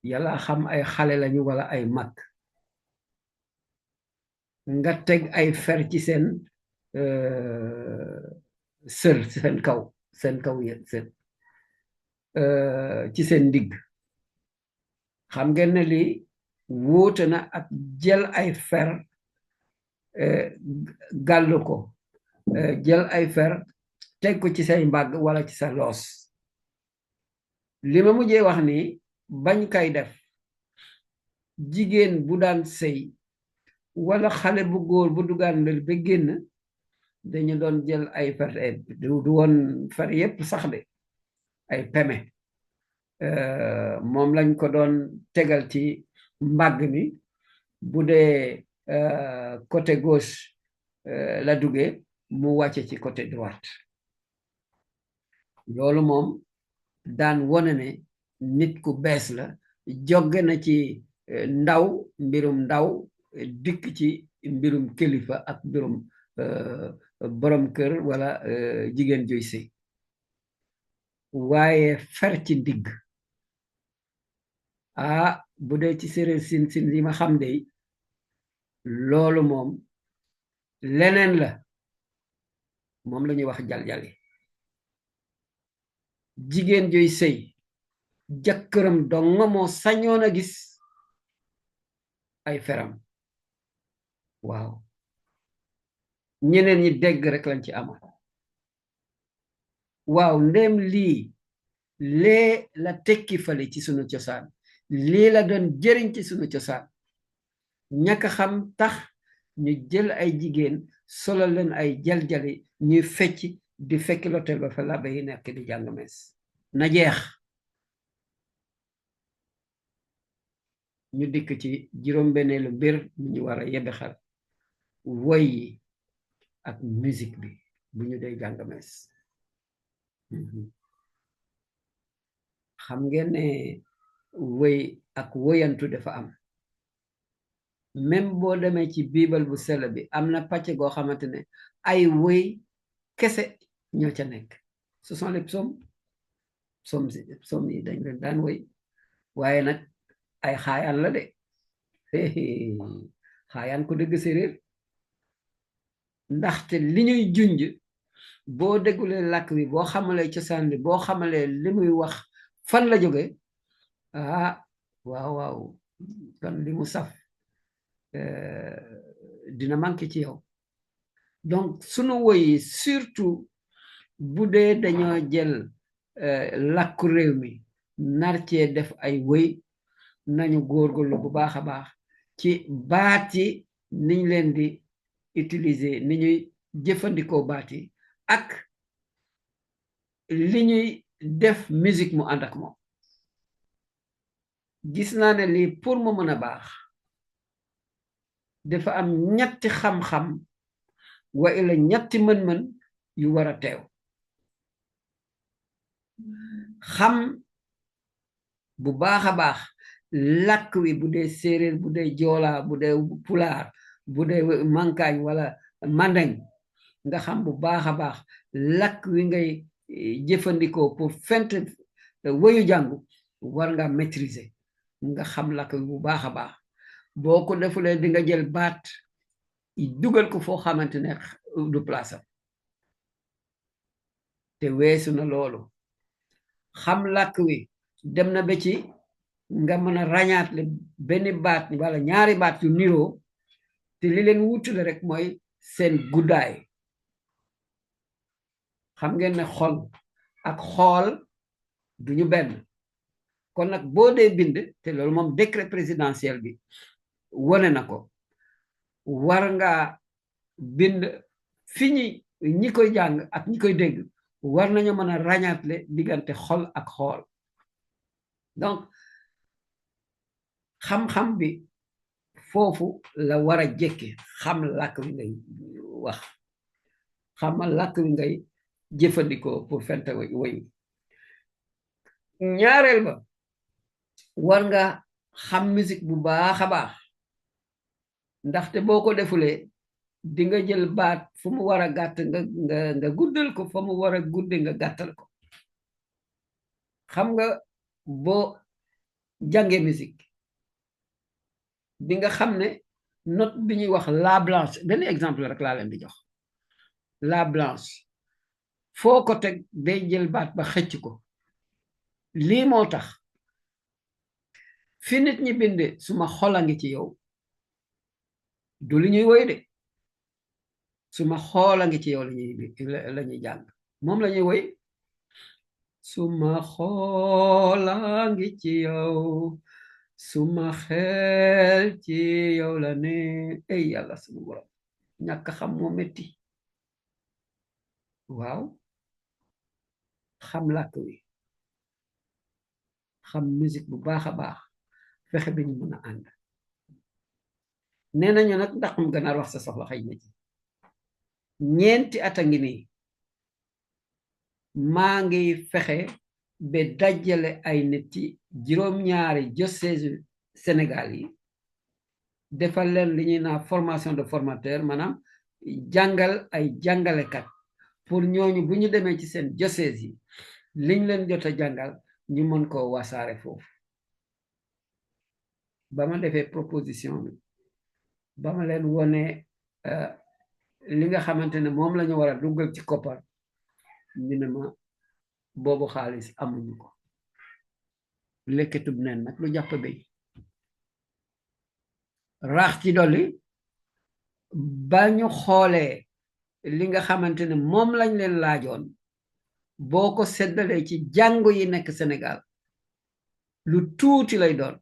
yàlla xam ay xale lañu wala ay mag, nga teg ay fer ci seen sër, seen kaw seen ci seen ndigg. xam ngeen ne lii wuute na ak jël ay fer gàllu ko, jël ay fer teg ko ci say mbagg wala ci sa loos. li ma mujjee wax ni bañ kay def, jigéen bu daan sëy wala xale bu góor bu dugaan lel ba génn, dañu doon jël ay fer, du woon fer yépp sax de, ay peme moom lañ ko doon tegal ci mbagg mi. bu dee côté gauche la duggee, mu wàcce ci côté droite. loolu moom daan wone ne nit ku bees la, jóge na ci mbirum ndaw dikk ci mbirum kilifa ak mbirum borom kër wala jigéen juy sëy. waaye fer ci ndigg, bu dee ci séréer sin li ma xam de, loolu moom leneen la, moom la ñuy wax jaljali. jigéen juy sëy jëkkëram dong moo sañoon a gis ay feram. waaw, ñeneen ñi dégg rek lañ ci amoon. waaw, ndéem lee la tekki fale ci sunu cosaan, lii la doon jëriñ ci sunu cosaan, ñàkk xam tax ñu jël ay jigéen solal leen ay jaljali ñuy fecc di fekki l'hôtel ba fa labbe yi nekk di jàng mees na jeex. ñu dikk ci juróom-benneelu mbir ñu war a yebbi xel woy yi ak musique bi bu ñu dee jàng mees. xam ngeen ne woy ak woyantu dafa am, même boo demee ci biibal bu sell bi am na pàcc goo xamante ne ay woy kese ñoo ca nekk. Ce sont les psaumes yi dañ leen daan woy, waaye nag ay xaayaan la de xaayaan ko dëgg séeréer, ndaxte li ñuy junj boo déggulee làkk wi, boo xamalee cosaan li, boo xamalee li muy wax fan la jóge, waaw kon li mu saf dina manqué ci yow. donc sunu woy surtout bu dee dañoo jël làkku réew mi nar cee def ay woy, nañu góorgóorlu bu baax a baax ci baat yi niñ leen di utiliser, ni ñuy jëfandikoo baat yi ak li ñuy def musique mu ànd ak moom. gis naa ne lii pour mu mën a baax dafa am ñetti xam-xam wala ñetti mën-mën yu war a teew. xam bu baax a baax làkk wi, bu dee séeréer, bu dee joolaa, bu dee pulaar, bu dee mankaañ wala mandeng, nga xam bu baax a baax làkk wi ngay jëfandikoo pour fent woyu jàngu, war nga maîtriser, nga xam làkk wi bu baax a baax. boo ko defulee di nga jël baat dugal ko foo xamante ne du place am, te weesu na loolu. xam làkk wi dem na ba ci nga mën a ràññaatle benn baat wala ñaari baat yu niroo, te li leen wutale rek mooy seen guddaay. xam ngeen ne xol ak xool duñu benn. kon nag boo dee bind, te loolu moom décret présidentiel bi wone na ko, war nga bind fi ñi koy jàng ak ñi koy dégg war nañu mën a ràññaatle diggante xol ak xool. donc xam-xam bi foofu la war a jekke, xam làkk wi ngay wax, xamal làkk wi ngay jëfandikoo pour fente woy. ñaareel ba, war nga xam musique bu baax a baax, ndaxte boo ko defulee di nga jël baat fu mu war a gàtt nga guddal ko, fa mu war a gudde nga gàttal ko. xam nga boo jàngee musique di nga xam ne note bi ñuy wax la blanche, benn exemple rek laa leen di jox. la blanche foo ko teg day jël baat ba xëcc ko. lii moo tax fi nit ñi binde suma xol a ngi ci yow, du li ñuy woy de, suma xool a ngi ci yow la ñuy jàng, moom la ñuy woy. suma xool a ngi ci yow, suma xel ci yow la ne. ey yàlla suma borom, ñàkk xam moo metti. waaw, xam làkk wi, xam musique bu baax a baax, fexe bi ñu mën a ànd. nee nañu nag ndaxum ganaar wax sa soxla xëy na ci. ñeenti at a ngi nii maa ngi fexe ba dajale ay nit ci juróom-ñaari diocèse Sénégal yi, defal leen li ñuy naa formation de formateur, maanaam jàngal ay jàngalekat pour ñooñu bu ñu demee ci seen diocèse yi liñ leen jot a jàngal ñu mën koo wasaare foofu. ba ma defee proposition bi, ba ma leen wone li nga xamante ne moom la ñu war a duggal ci koppar, ñu ne ma boobu xaalis amuñu ko. lekketub nen nag lu jàpp béy. raax ci dolli, ba ñu xoolee li nga xamante ne moom lañ leen laajoon, boo ko seddalee ci jàngu yi nekk Sénégal lu tuuti lay doon.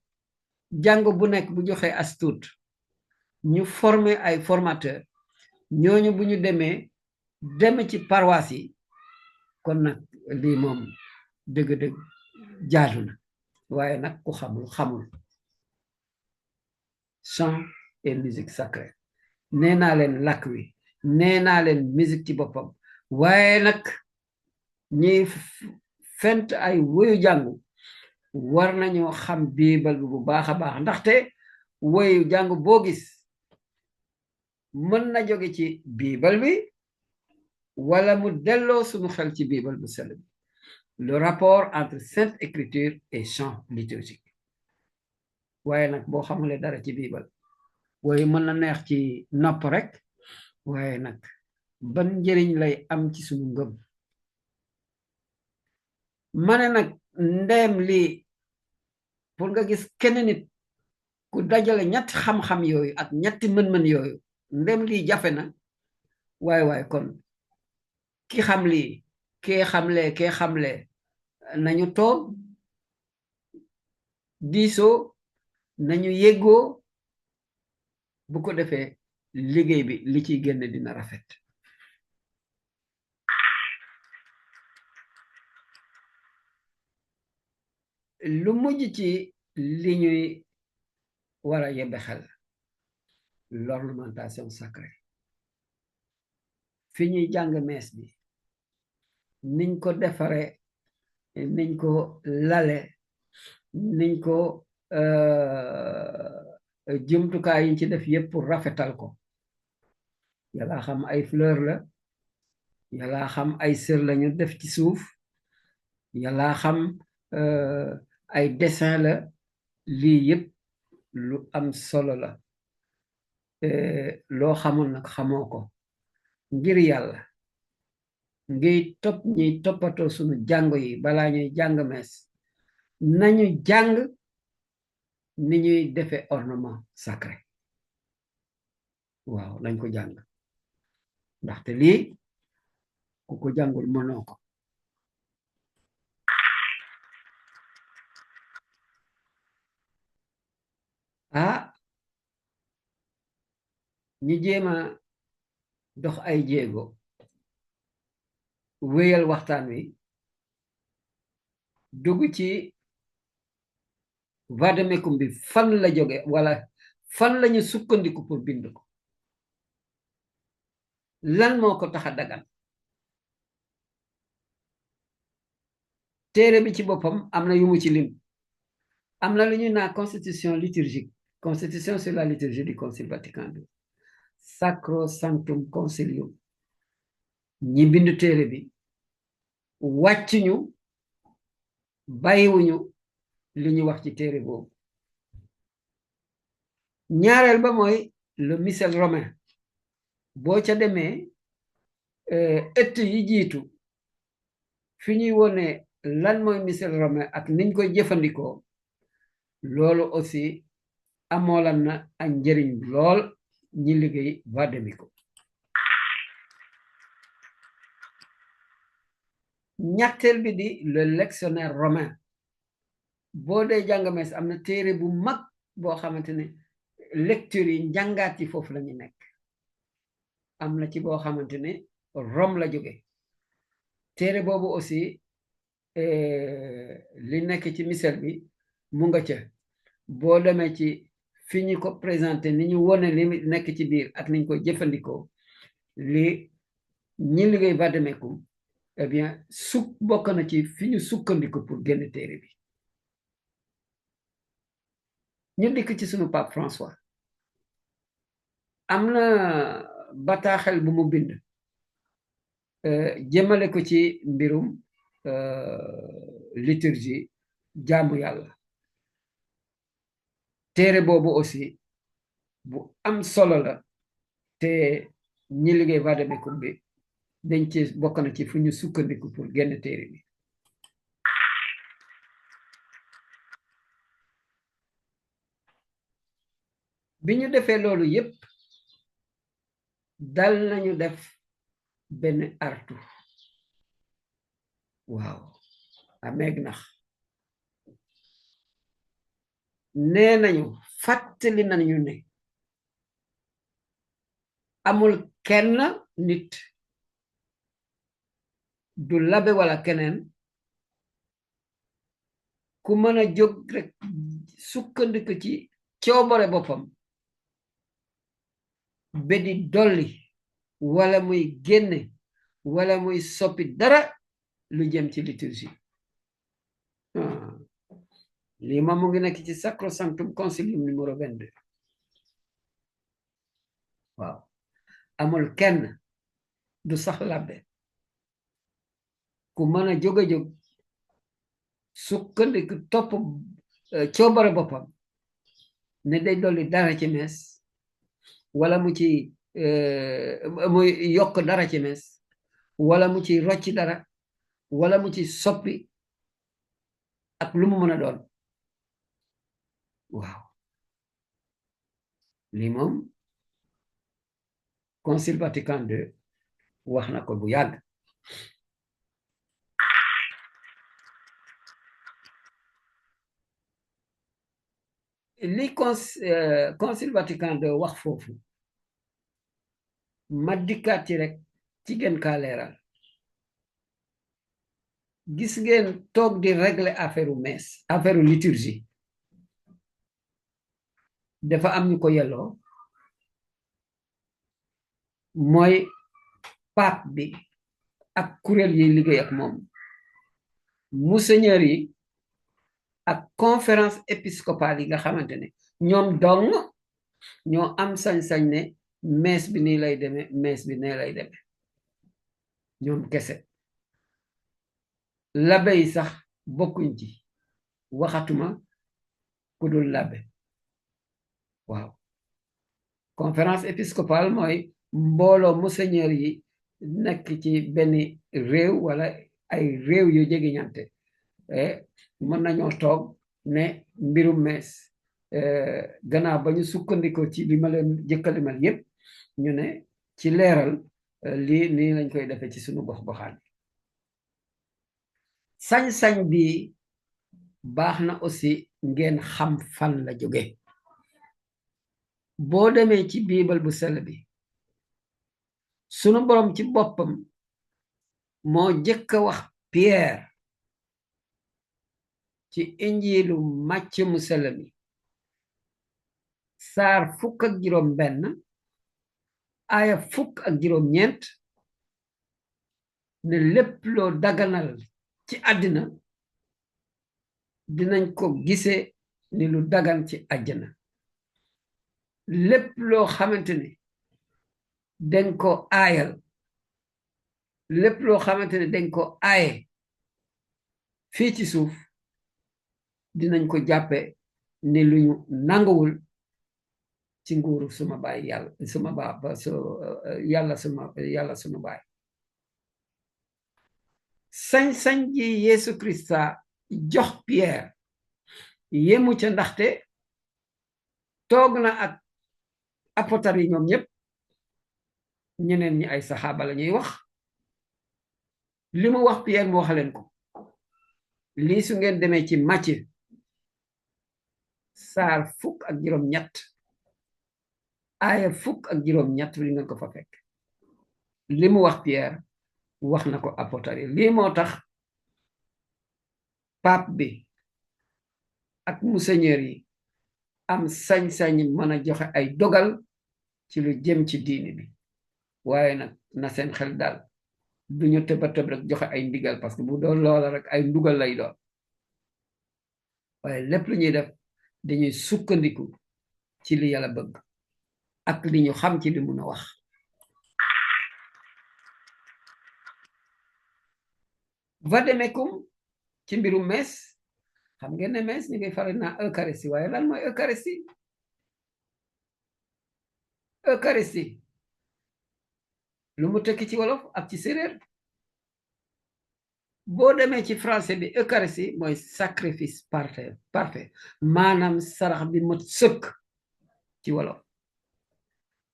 jàngu bu nekk bu joxee as tuut, ñu former ay formateur, ñooñu bu ñu dem ci paroisse yi kon nag lii moom dëgg-dëgg jaadu na waaye nag ku xamul chant et musique sacrée nee naa leen làkk wi nee naa leen musique ci boppam waaye nag ñi fent ay woyu jàngu war nañoo xam biibal bi bu baax a baax ndaxte woyu jàngu boo gis mën na jóge ci biibal bi wala mu delloo suñu xel ci biibal bu sell bi le rapport entre sainte écriture et chant liturgique waaye nag boo xamulee dara ci biibal woyu mën na neex ci nopp rek waaye nag ban njëriñ lay am ci suñu ngëm ma ne nag ndeem lii pour nga gis kenn nit ku dajale ñetti xam-xam yooyu ak ñetti mën-mën yooyu ndem lii jafe na waaye kon ki xam lii kee xamle nañu toog diisoo nañu yéggoo bu ko defee liggéey bi li ciy génn dina rafet lu mujj ci li ñuy war a yebbe xel l'ornementation sacrée fi ñuy jàng mees bi niñ ko defare niñ ko lale niñ ko jumtukaay yiñ ci def yépp pour rafetal ko yàlla xam ay fleur la yàlla xam ay sër lañu def ci suuf yàlla xam ay dessin la lii yépp lu am solo la loo xamul nag xamoo ko ngir yàlla ngiy ñuy toppatoo sunu jàngo yi balaa ñuy jàng mees nañu jàng ni ñuy defee ornement sacré waaw nañ ko jàng ndaxte lii ku ko jàngul mënoo ko ñi jéema dox ay jéego wéyal waxtaan wi dugg ci vade-mecum bi fan la jóge wala fan lañu sukkandiku pour bind ko lan moo ko tax a dagan téere bi ci boppam am na yu mu ci lim am na lu ñuy naa constitution liturgique constitution sur la liturgie du concile Vatican II Sacrosanctum Concilium ñi bind téere bi wàccuñu bàyyiwuñu li ñu wax ci téere boobu ñaareel ba mooy le missel romain boo ca demee ëtt yi jiitu fi ñuy wone lan mooy missel romain ak niñ koy jëfandikoo loolu aussi amoolan na ak njëriñ lool ñi liggéey vade-mecum ñetteel bi di le lectionnaire romain boo dee jàng mees am na téere bu mag boo xamante ne lecture yi njàngaat yi foofu la ñu nekk am na ci boo xamante ne Rome la jóge téere boobu aussi li nekk ci missel bi mu nga ca boo demee ci fi ñu ko présenté ni ñu wone li nekk ci biir ak niñ ko jëfandikoo li ñi liggéey vade-mecum eh bien bokk na ci fi ñu sukkandiku pour génn téere bi ñu dikk ci sunu pape François am na bataaxel bu mu bind jëmale ko ci mbirum liturgie jaamu yàlla téere boobu aussi bu am solo la te ñi liggéey vade-mecum bi dañ ci bokk na ci fu ñu sukkandiku pour génn téere bi bi ñu defee loolu yépp dal nañu def benn artu waaw ameeg nax nee nañu fàttali nañu ne amul kenn nit du labe wala keneen ku mën a jóg rek sukkandiku ci coobare boppam ba di dolli wala muy génne wala muy soppi dara lu jëm ci liturgie lii moom mu ngi nekk ci Sacrosanctum Concilium numéro 22 waaw amul kenn du sax labbe ku mën a jóg a jóg sukkandiku topp coobare boppam ne day dolli dara ci mees wala mu ci muy yokk dara ci mees wala mu ci rocci dara wala mu ci soppi ak lu mu mën a doon waaw lii moom Concile Vatican II wax na ko bu yàgg li Concile Vatican II wax foofu ma dikkaat ci rek ci gën kaa leeral gis ngeen toog di régler affaire mees affaire liturgie dafa am ñu ko yelloo mooy pape bi ak kuréel yi liggéey ak moom monseigneur yi ak conférence épiscopale yi nga xamante ne ñoom dong ñoo am sañ-sañ ne mees bi nii lay demee mees bi nee lay demee ñoom kese labe yi sax bokkuñ ci waxatuma ku dul labe waaw conférence épiscopale mooy mbooloo monseigneur yi nekk ci benn réew wala ay réew yu jege ñante mën nañoo toog ne mbirum mees gannaaw ba ñu sukkandikoo ci li ma leen jëkkalimal yépp ñu ne ci leeral lii nii lañ koy defee ci suñu gox-goxaan sañ-sañ bi baax na aussi ngeen xam fan la jóge boo demee ci biibal bu sell bi sunu borom ci boppam moo jëkk a wax Pierre ci injiilu Màcc mu sell mi saar 11 aaya 19 ne lépp loo daganal ci àddina dinañ ko gisee ni lu dagan ci àjjana lépp loo xamante ne dañ ko aayal lépp loo xamante ne dañ ko aaye fii ci suuf dinañ ko jàppe ni lu ñu nanguwul ci nguuru suma baay yàlla suma baay yàlla suma baay sañ-sañ ji Yeesu Krista jox Pierre yemu ca ndaxte toog na ak apotar yi ñoom ñëpp ñeneen ñi ay saxaaba la ñuy wax li mu wax Pierre mu wax leen ko lii su ngeen demee ci Matthieu saar 13 aaya 13 li ngeen ko fa fekk li mu wax Pierre wax na ko apotar yi lii moo tax pape bi ak monseigneur yi am sañ-sañ mën a joxe ay dogal ci lu jëm ci diini bi waaye nag na seen xel daal duñu tëba tëb rek joxe ay ndigal parce que bu doon loola rek ay ndugal lay doon waaye lépp lu ñuy def dañuy sukkandiku ci li yàlla bëgg ak li ñu xam ci li mun a wax vademecum ci mbirum mees xam ngeen ne mees ñu ngi faral naa Eucharistie waaye lan mooy Eucharistie Eucharistie lu mu tekki ci wolof ak ci séeréer boo demee ci français bi Eucharistie mooy sacrifice parfait maanaam sarax bi mot sëkk ci wolof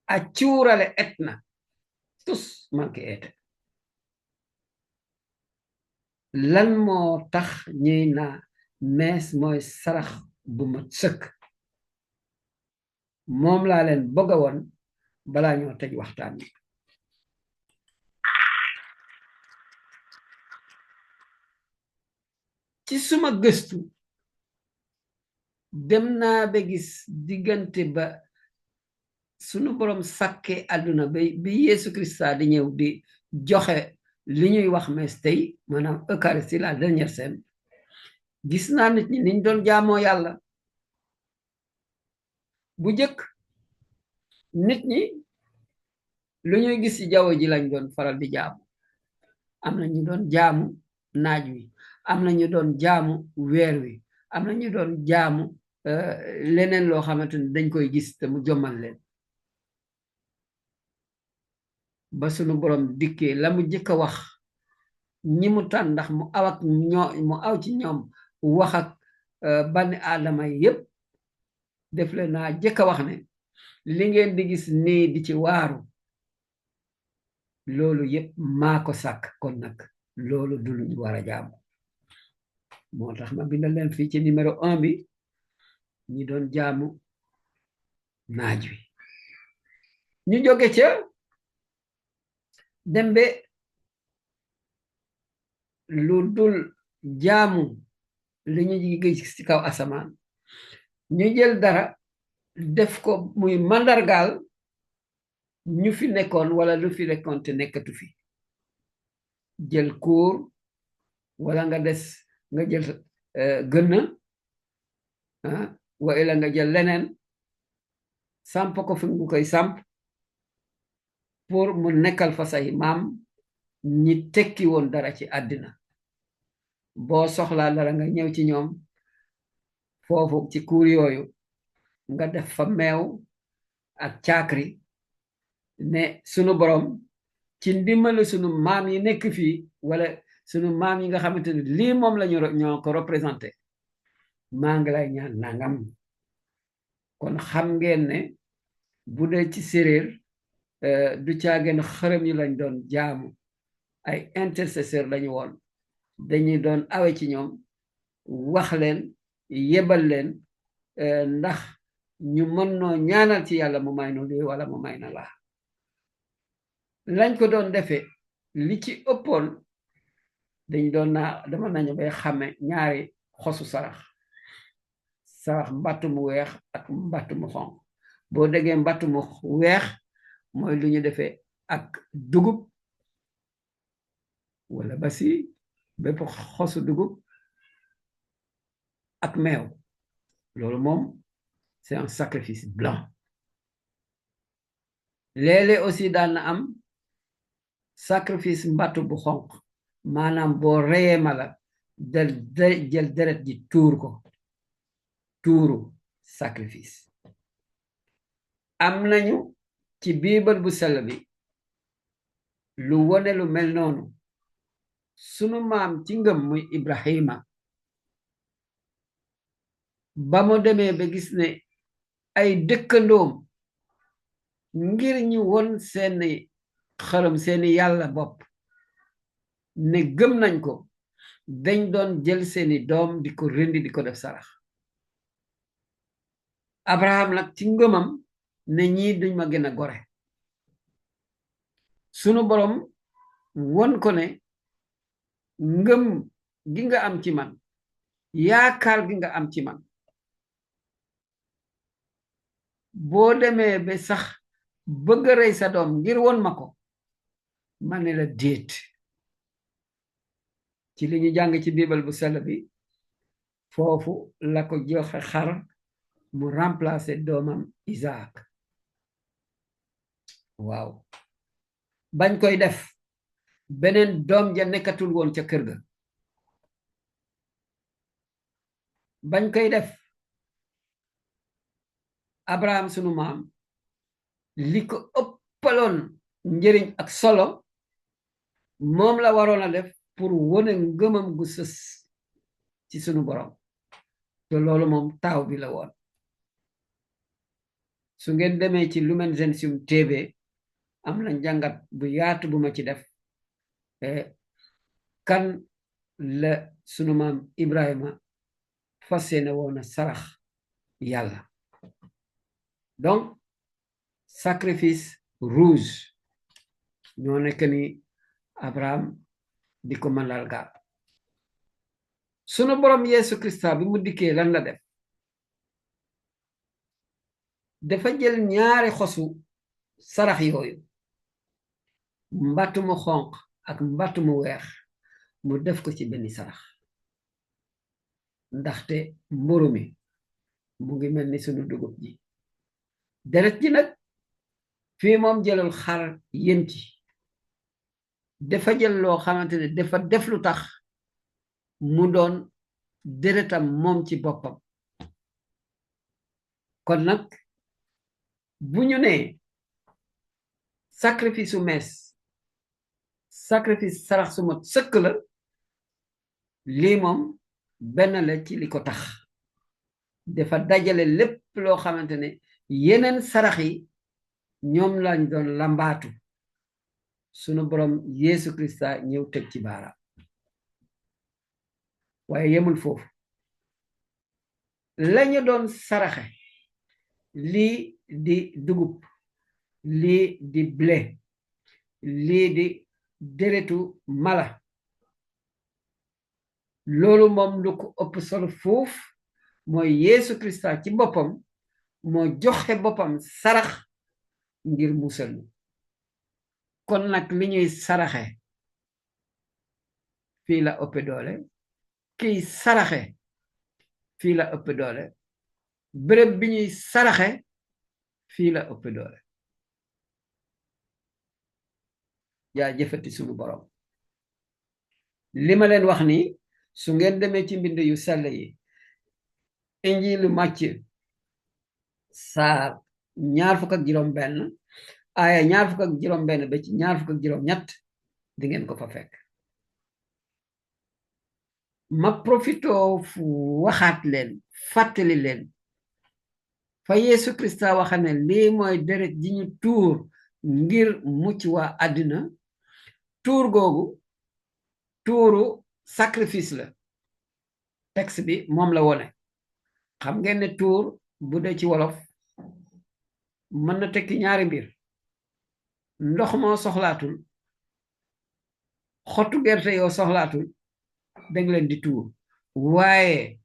a cuurale etna tus manqué ete lan moo tax ñuy na mees mooy sarax bu mot sëkk moom laa leen bëgg woon balaa ñoo tëj waxtaan bi ci suma gëstu dem naa ba gis diggante ba sunu borom sàkke àdduna bi Yeesu Krista di ñëw di joxe li ñuy wax mees tey maanaam Eucharistie la dernière scène gis naa nit ñi niñ doon jaamoo yàlla bu jëkk nit ñi lu ñuy gis ci jaww ji lañ doon faral di jaamu am na ñu doon jaamu naaj wi am na ñu doon jaamu weer wi am na ñu doon jaamu leneen loo xamante ni dañ koy gis te mu jommal leen ba sunu borom dikkee la mu jëkk a wax ñi mu tànn ndax mu aw ci ñoom wax ak banni aadama yi yépp def leen naa jëkk a wax ne li ngeen di gis nii di ci waaru loolu yépp maa ko sàkk kon nag loolu du luñ war a jaamu moo tax ma bindal leen fii ci numéro 1 bi ñi doon jaamu naaj wi ñu jóge ca dembe lu dul jaamu li ñu gis ci kaw asamaan ñu jël dara def ko muy màndargaal ñu fi nekkoon wala lu fi nekkoon te nekkatu fi jël kuur wala nga jël gënn wala nga jël leneen samp ko fi nga koy samp pour mu nekkal fa say maam ñi tekki woon dara ci àddina boo soxlaa dara nga ñëw ci ñoom foofu ci kuur yooyu nga def fa meew ak caakri ne sunu borom ci ndimbali sunu maam yi nekk fii wala sunu maam yi nga xamante ni lii moom la ñoo ko représenté maa ngi lay ñaan nangam kon xam ngeen ne bu dee ci séréer du caageen xërëm yi lañ doon jaamu ay intercesseur lañu woon dañuy doon awe ci ñoom wax leen yebal leen ndax ñu mën noo ñaanal ci yàlla mu may nu lii wala mu may na laa lañ ko doon defee li ci ëppoon dañ doon dama nañu bay xame ñaari xosu sarax mbattu mu weex ak mbattu mu xonq boo déggee mbattu mu weex mooy lu ñu defee ak dugub wala basi bépp xosu dugub ak meew loolu moom c'est un sacrifice blanc léeg-léeg aussi daan na am sacrifice mbattu bu xonq maanaam boo reyee mala jël deret ji tuur ko tuuru sacrifice am nañu ci biibal bu sell bi lu wone lu mel noonu sunu maam ci ngëm muy Ibrahima ba mu demee ba gis ne ay dëkkandoom ngir ñu won seeni xërëm seeni yàlla bopp ne gëm nañ ko dañ doon jël seeni doom di ko rendi di ko def sarax Abraham nag ci ngëmam ne ñii duñ ma gën a gore sunu borom won ko ne ngëm gi nga am ci man yaakaar gi nga am ci man boo demee ba sax bëgg a rey sa doom ngir won ma ko ma ne la déet ci li ñu jàng ci biibal bu sell bi foofu la ko joxe xar mu remplacer doomam Isaac waaw bañ koy def beneen doom ja nekkatul woon ca kër ga bañ koy def Abraham sunu maam li ko ëppaloon njëriñ ak solo moom la waroon a def pour wone ngëmam gu sës ci sunu borom te loolu moom taaw bi la woon su ngeen demee ci Lumen Gentium TV am na njàngat bu yaatu bu ma ci def kan la sunu maam Ibrahima fas yéene woon a sarax yàlla donc sacrifice rouge ñoo nekk ni Abraham di ko mandargaal sunu borom Yesu Krista bi mu dikkee lan la def dafa jël ñaari xosu sarax yooyu mbattu mu xonq ak mbattu mu weex mu def ko ci benn sarax ndaxte mburu mi mu ngi mel ni sunu dugub ji deret ji nag fii moom jëlul xar yenti dafa jël loo xamante ne dafa def lu tax mu doon deretam moom ci boppam kon nag bu ñu nee sacrifice su mees sacrifice sarax su mot sëkk la lii moom benn la ci li ko tax dafa dajale lépp loo xamante ne yeneen sarax yi ñoom lañ doon lambaatu sunu borom Yesu Krista ñëw teg ci baaraam waaye yemul foofu lañu doon saraxe lii di dugub lii di blé lii di deretu mala loolu moom lu ko ëpp solo foofu mooy Yesu Krista ci boppam moo joxe boppam sarax ngir musal kon nag li ñuy saraxe fii la ëpp doole kiy saraxe fii la ëpp doole béréb bi ñuy saraxe fii la ëpp doole yaa jëfati sunu borom li ma leen wax ni su ngeen demee ci mbind yu sell yi injilu Macë saar 26 aaya 26 ba ci 28 di ngeen ko fa fekk ma profito fu waxaat leen fàttali leen fa Yesu Krista waxane lii mooy deret ji ñu tuur ngir mucc waa àddina tuur googu tuuru sacrifice la texte bi moom la wone xam ngeen ne tuur bu dee ci wolof mën na tekki ñaari mbir ndox moo soxlaatul xottu gerte yoo soxlaatul danga leen di tuur waaye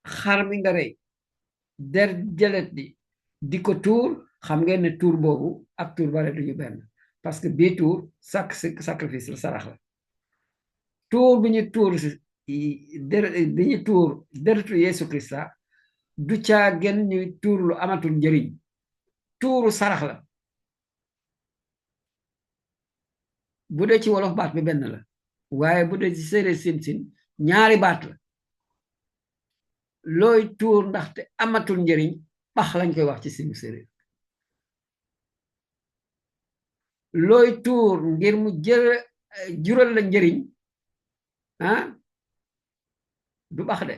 xar mi nga rey der jëlet di ko tuur xam ngeen ne tuur boobu ak tuur bare duñu benn parce que bii tuur sacrifice la sarax la tuur bi ñu tuur bi ñu tuur deretu Yesu Krista du caa gën ñuy tuur lu amatul njëriñ tuuru sarax la bu dee ci wolof baat bi benn la waaye bu dee ci séeréer sin ñaari baat la looy tuur ndaxte amatul njëriñ pax lañ koy wax ci sinu séeréer looy tuur ngir mu jural la njëriñ du baax de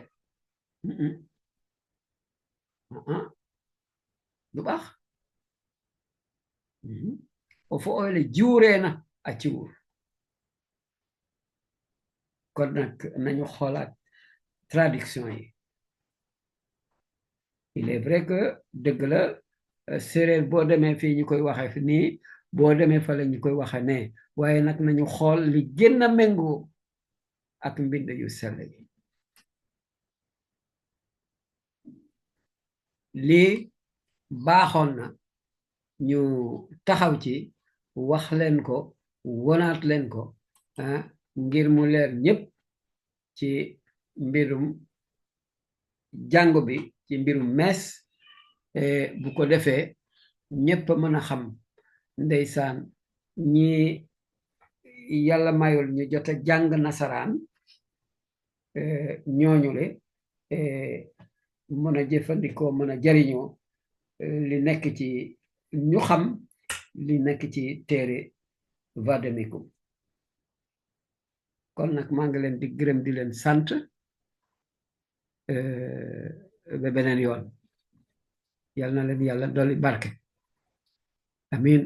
du baax o fo oyle juureena a ciwur kon nag nañu xoolaat traduction yi il est vrai que dëgg la séeréer boo demee fii ñu koy waxe fi nii boo demee fa la ñu koy waxe ne waaye nag nañu xool li gën a méngoo ak mbind yu sell yi lii baaxoon na ñu taxaw ci wax leen ko wonaat leen ko ngir mu leer ñépp ci mbirum jàngu bi ci mbirum mees bu ko defee ñépp mën a xam ndeysaan ñi yàlla mayul ñu jot a jàng nasaraan ñooñu le mën a jëfandikoo mën a jariñoo li nekk ci ñu xam li nekk ci téere Vademecum kon nag maa ngi leen di gërëm di leen sant ba beneen yoon yal na leen yàlla dolli barke amin